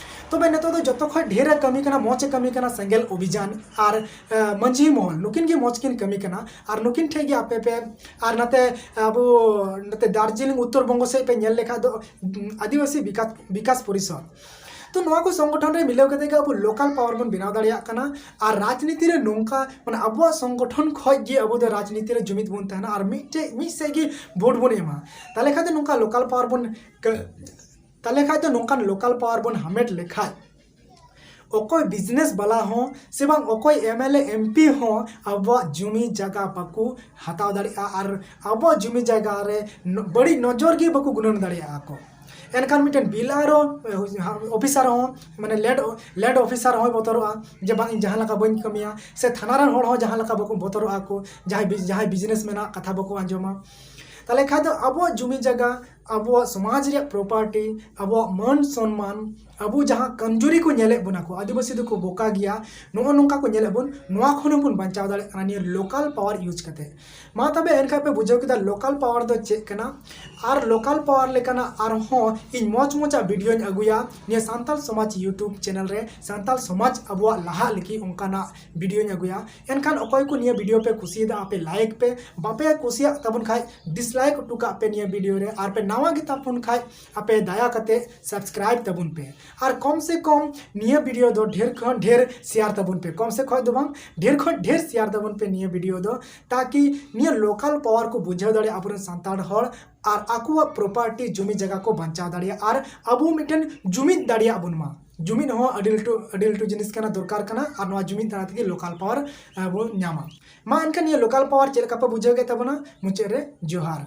ᱛᱚᱵᱮ ᱱᱤᱛᱚᱜ ᱫᱚ ᱡᱚᱛᱚ ᱠᱷᱚᱱ ᱰᱷᱮᱨ ᱮ ᱠᱟᱹᱢᱤ ᱠᱟᱱᱟ, ᱢᱚᱡᱽ ᱮ ᱠᱟᱹᱢᱤ ᱠᱟᱱᱟ ᱥᱮᱸᱜᱮᱞ ᱚᱵᱷᱤᱡᱟᱱ ᱟᱨ, ᱟᱸ, ᱢᱟᱹᱡᱷᱤ ᱢᱚᱦᱚᱞ, ᱱᱩᱠᱤᱱ ᱜᱮ ᱢᱚᱡᱽ ᱠᱤᱱ ᱠᱟᱹᱢᱤ ᱠᱟᱱᱟ᱾ ᱟᱨ ᱱᱩᱠᱤᱱ ᱴᱷᱮᱱ ᱜᱮ ᱟᱯᱮ ᱯᱮ, ᱟᱨ ᱱᱟᱛᱮ ᱟᱵᱚ ᱱᱟᱛᱮ ᱫᱟᱨᱡᱤᱞᱤᱝ ᱩᱛᱛᱚᱨ ᱵᱚᱝᱜᱚ ᱥᱮᱫ ᱯᱮ ᱧᱮᱞ ᱞᱮᱠᱷᱟᱡ ᱫᱚ, ᱩᱸ, ᱟᱹᱫᱤᱵᱟᱹᱥᱤ ᱵᱤᱠᱟᱥ, ᱵᱤᱠᱟᱥ ᱯᱚᱨᱤᱥᱚᱫᱽ᱾ ᱛᱚ ᱱᱚᱣᱟ ᱠᱚ ᱥᱚᱝᱜᱚᱴᱷᱚᱱ ᱨᱮ ᱢᱤᱞᱟᱹᱣ ᱠᱟᱛᱮ ᱜᱮ ᱟᱵᱚ ᱞᱳᱠᱟᱞ ᱯᱟᱣᱟᱨ ᱵᱚᱱ ᱵᱮᱱᱟᱣ ᱫᱟᱲᱮᱭᱟᱜ ᱠᱟᱱᱟ᱾ ᱟᱨ ᱨᱟᱡᱽᱱᱤᱛᱤ ᱨᱮ ᱱᱚᱝᱠᱟ, ᱢᱟᱱᱮ ᱟᱵᱚᱣᱟᱜ ᱥᱚᱝᱜᱚᱴᱷᱚᱱ ᱠᱷᱚᱡ ᱜᱮ ᱟᱵᱚ ᱫᱚ ᱨᱟᱡᱽᱱᱤᱛᱤ ᱨᱮ ᱡᱩᱢᱤᱫ ᱵᱚᱱ ᱛᱟᱦᱮᱱᱟ ᱟᱨ ᱢᱤᱫᱴᱮᱡ, ᱢᱤᱫ ᱥᱮᱫ ᱜᱮ ᱵᱷᱳᱴ ᱵᱚᱱ ᱮᱢᱟ᱾ ᱛᱟᱦᱞᱮ ᱠᱷᱟᱱ ᱫᱚ ᱱᱚᱝᱠᱟ ᱞᱳᱠᱟᱞ ᱯᱟᱣᱟᱨ ᱵᱚᱱ ᱠᱟᱹ-, ᱛᱟᱦᱞᱮ ᱠᱷᱟᱱ ᱫᱚ ᱱᱚᱝᱠᱟᱱ ᱞᱳᱠᱟᱞ ᱯᱟᱣᱟᱨ ᱵᱚᱱ ᱦᱟᱢᱮᱴ ᱞᱮᱠᱷᱟᱡ ᱚᱠᱚᱭ ᱵᱤᱡᱽᱱᱮᱥ ᱵᱟᱞᱟ ᱦᱚᱸ ᱥᱮ ᱵᱟᱝ ᱚᱠᱚᱭ M L A, M P ᱦᱚᱸ ᱟᱵᱚᱣᱟᱜ ᱡᱩᱢᱤ ᱡᱟᱭᱜᱟ ᱵᱟᱠᱚ ᱦᱟᱛᱟᱣ ᱫᱟᱲᱮᱭᱟᱜᱼᱟ ᱟᱨ ᱟᱵᱚᱣᱟᱜ ᱡᱩᱢᱤ ᱡᱟᱭᱜᱟ ᱨᱮ ᱱᱚ-, ᱵᱟᱹᱲᱤᱡ ᱱᱚᱡᱚᱨ ᱜᱮ ᱵᱟᱠᱚ ᱜᱩᱱᱟᱹᱱ ᱫᱟᱲᱮᱭᱟᱜᱼᱟ ᱠᱚ᱾ ᱮᱱᱠᱷᱟᱱ ᱢᱤᱫᱴᱮᱱ ᱵᱤ ᱮᱞ ᱟᱨ ᱳ ᱚᱯᱷᱤᱥᱟᱨ ᱦᱚᱸ, ᱢᱟᱱᱮ ᱞᱮᱱᱰ, ᱞᱮᱱᱰ ᱚᱯᱷᱤᱥᱟᱨ ᱦᱚᱸᱭ ᱵᱚᱛᱚᱨᱚᱜᱼᱟ ᱡᱮ ᱵᱟᱝ, ᱤᱧ ᱡᱟᱦᱟᱸ ᱞᱮᱠᱟ ᱵᱟᱹᱧ ᱠᱟᱹᱢᱤᱭᱟ, ᱥᱮ ᱛᱷᱟᱱᱟ ᱨᱮᱱ ᱦᱚᱲ ᱦᱚᱸ ᱡᱟᱦᱟᱸ ᱞᱮᱠᱟ ᱵᱟᱠᱚ ᱵᱚᱛᱚᱨᱚᱜᱼᱟ ᱠᱚ, ᱡᱟᱦᱟᱸᱭ ᱵᱤᱡ-, ᱡᱟᱦᱟᱸᱭ ᱵᱤᱡᱽᱱᱮᱥ ᱢᱮᱱᱟᱜ ᱠᱟᱛᱷᱟ ᱵᱟᱠᱚ ᱟᱸᱡᱚᱢᱟ᱾ ᱛᱟᱦᱞᱮ ᱠᱷᱟᱡ ᱫᱚ ᱟᱵᱚᱣᱟᱜ ᱡᱩᱢᱤ ᱡᱟᱭᱜᱟ, ᱟᱵᱚᱣᱟᱜ ᱥᱚᱢᱟᱡᱽ ᱨᱮᱭᱟᱜ ᱯᱨᱚᱯᱟᱨᱴᱤ, ᱟᱵᱚᱣᱟᱜ ᱢᱟᱹᱱ ᱥᱚᱱᱢᱟᱱ, ᱟᱵᱚ ᱡᱟᱦᱟᱸ ᱠᱚᱢᱡᱩᱨᱤ ᱠᱚ ᱧᱮᱞᱮᱫ ᱵᱚᱱᱟ ᱠᱚ, ᱟᱹᱫᱤᱵᱟᱹᱥᱤ ᱫᱚᱠᱚ ᱵᱚᱠᱟ ᱜᱮᱭᱟ, ᱱᱚᱜᱼᱚ ᱱᱚᱝᱠᱟ ᱠᱚ ᱧᱮᱞᱮᱫ ᱵᱚᱱ, ᱱᱚᱣᱟ ᱠᱷᱚᱱ ᱦᱚᱸᱵᱚᱱ ᱵᱟᱧᱪᱟᱣ ᱫᱟᱲᱮᱭᱟᱜ ᱠᱟᱱᱟ ᱱᱤᱭᱟᱹ ᱞᱳᱠᱟᱞ ᱯᱟᱣᱟᱨ ᱤᱭᱩᱡᱽ ᱠᱟᱛᱮ᱾ ᱢᱟ ᱛᱚᱵᱮ ᱮᱱᱠᱷᱟᱱ ᱯᱮ ᱵᱩᱡᱷᱟᱹᱣ ᱠᱮᱫᱟ ᱞᱳᱠᱟᱞ ᱯᱟᱣᱟᱨ ᱫᱚ ᱪᱮᱫ ᱠᱟᱱᱟ᱾ ᱟᱨ ᱞᱳᱠᱟᱞ ᱯᱟᱣᱟᱨ ᱞᱮᱠᱟᱱᱟᱜ ᱟᱨᱦᱚᱸ ᱤᱧ ᱢᱚᱡᱽ ᱢᱚᱡᱟᱜ ᱵᱷᱤᱰᱤᱭᱳᱧ ᱟᱹᱜᱩᱭᱟ ᱱᱤᱭᱟᱹ ᱥᱟᱱᱛᱟᱞ ᱥᱚᱢᱟᱡᱽ YouTube ᱪᱮᱱᱮᱞ ᱨᱮ, ᱥᱟᱱᱛᱟᱞ ᱥᱚᱢᱟᱡᱽ ᱟᱵᱚᱣᱟᱜ ᱞᱟᱦᱟᱜ ᱞᱟᱹᱜᱤᱫ ᱚᱱᱠᱟᱱᱟᱜ ᱵᱷᱤᱰᱤᱭᱳᱧ ᱟᱹᱜᱩᱭᱟ᱾ ᱮᱱᱠᱷᱟᱱ ᱚᱠᱚᱭ ᱠᱚ ᱱᱤᱭᱟᱹ ᱵᱷᱤᱰᱤᱭᱳ ᱯᱮ ᱠᱩᱥᱤᱭᱟᱫᱟ, ᱟᱯᱮ ᱞᱟᱭᱤᱠ ᱯᱮ, ᱵᱟᱯᱮ ᱠᱩᱥᱤᱭᱟᱜ ᱛᱟᱵᱚᱱ ᱠᱷᱟᱡ ᱰᱤᱥᱞᱟᱭᱤᱠ ᱦᱚᱴᱚ ᱠᱟᱜ ᱯᱮ ᱱᱤᱭᱟᱹ ᱵᱷᱤᱰᱤᱭᱳ ᱨᱮ᱾ ᱟᱨ ᱯᱮ ᱱᱟᱣᱟ ᱜᱮ ᱛᱟᱵᱚᱱ ᱠᱷᱟᱡ ᱟᱯᱮ ᱫᱟᱭᱟ ᱠᱟᱛᱮ ᱥᱟᱵᱥᱠᱨᱟᱭᱤᱵ ᱛᱟᱵᱚᱱ ᱯᱮ᱾ ᱟᱨ ᱠᱚᱢ ᱥᱮ ᱠᱚᱢ ᱱᱤᱭᱟᱹ ᱵᱷᱤᱰᱤᱭᱳ ᱫᱚ ᱰᱷᱮᱨ ᱠᱷᱚᱱ ᱰᱷᱮᱨ ᱥᱮᱭᱟᱨ ᱛᱟᱵᱚᱱ ᱯᱮ, ᱠᱚᱢ ᱥᱮ ᱠᱷᱚᱡ ᱫᱚ ᱵᱟᱝ, ᱰᱷᱮᱨ ᱠᱷᱚᱱ ᱰᱷᱮᱨ ᱥᱮᱭᱟᱨ ᱛᱟᱵᱚᱱ ᱯᱮ ᱱᱤᱭᱟᱹ ᱵᱷᱤᱰᱤᱭᱳ ᱫᱚ, ᱛᱟᱠᱤ ᱱᱤᱭᱟᱹ ᱞᱳᱠᱟᱞ ᱯᱟᱣᱟᱨ ᱠᱚ ᱵᱩᱡᱷᱟᱹᱣ ᱫᱟᱲᱮᱭᱟᱜᱼᱟ ᱟᱵᱚᱨᱮᱱ ᱥᱟᱱᱛᱟᱲ ᱦᱚᱲ, ᱟᱨ ᱟᱠᱚᱣᱟᱜ ᱯᱨᱚᱯᱟᱨᱴᱤ ᱡᱩᱢᱤ ᱡᱟᱭᱜᱟ ᱠᱚ ᱵᱟᱧᱪᱟᱣ ᱫᱟᱲᱮᱭᱟᱜᱼᱟ, ᱟᱨ ᱟᱵᱚ ᱢᱤᱫᱴᱮᱱ ᱡᱩᱢᱤᱫ ᱫᱟᱲᱮᱭᱟᱜ ᱵᱚᱱ ᱢᱟ᱾ ᱡᱩᱢᱤᱫ ᱦᱚᱸ ᱟᱹᱰᱤ ᱞᱟᱹᱴᱩ, ᱟᱹᱰᱤ ᱞᱟᱹᱴᱩ ᱡᱤᱱᱤᱥ ᱠᱟᱱᱟ, ᱫᱚᱨᱠᱟᱨ ᱠᱟᱱᱟ, ᱟᱨ ᱱᱚᱣᱟ ᱡᱩᱢᱤᱫ ᱫᱟᱨᱟᱭ ᱛᱮᱜᱮ ᱞᱳᱠᱟᱞ ᱯᱟᱣᱟᱨ, ᱟᱸ, ᱵᱚᱱ ᱧᱟᱢᱟ᱾ ᱢᱟ ᱮᱱᱠᱷᱟᱱ ᱱᱤᱭᱟᱹ ᱞᱳᱠᱟᱞ ᱯᱟᱣᱟᱨ ᱪᱮᱫ ᱞᱮᱠᱟ ᱯᱮ ᱵᱩᱡᱷᱟᱹᱣ ᱠᱮᱫ ᱛᱟᱵᱚᱱᱟ? ᱢᱩᱪᱟᱹᱫ ᱨᱮ ᱡᱚᱦᱟᱨ᱾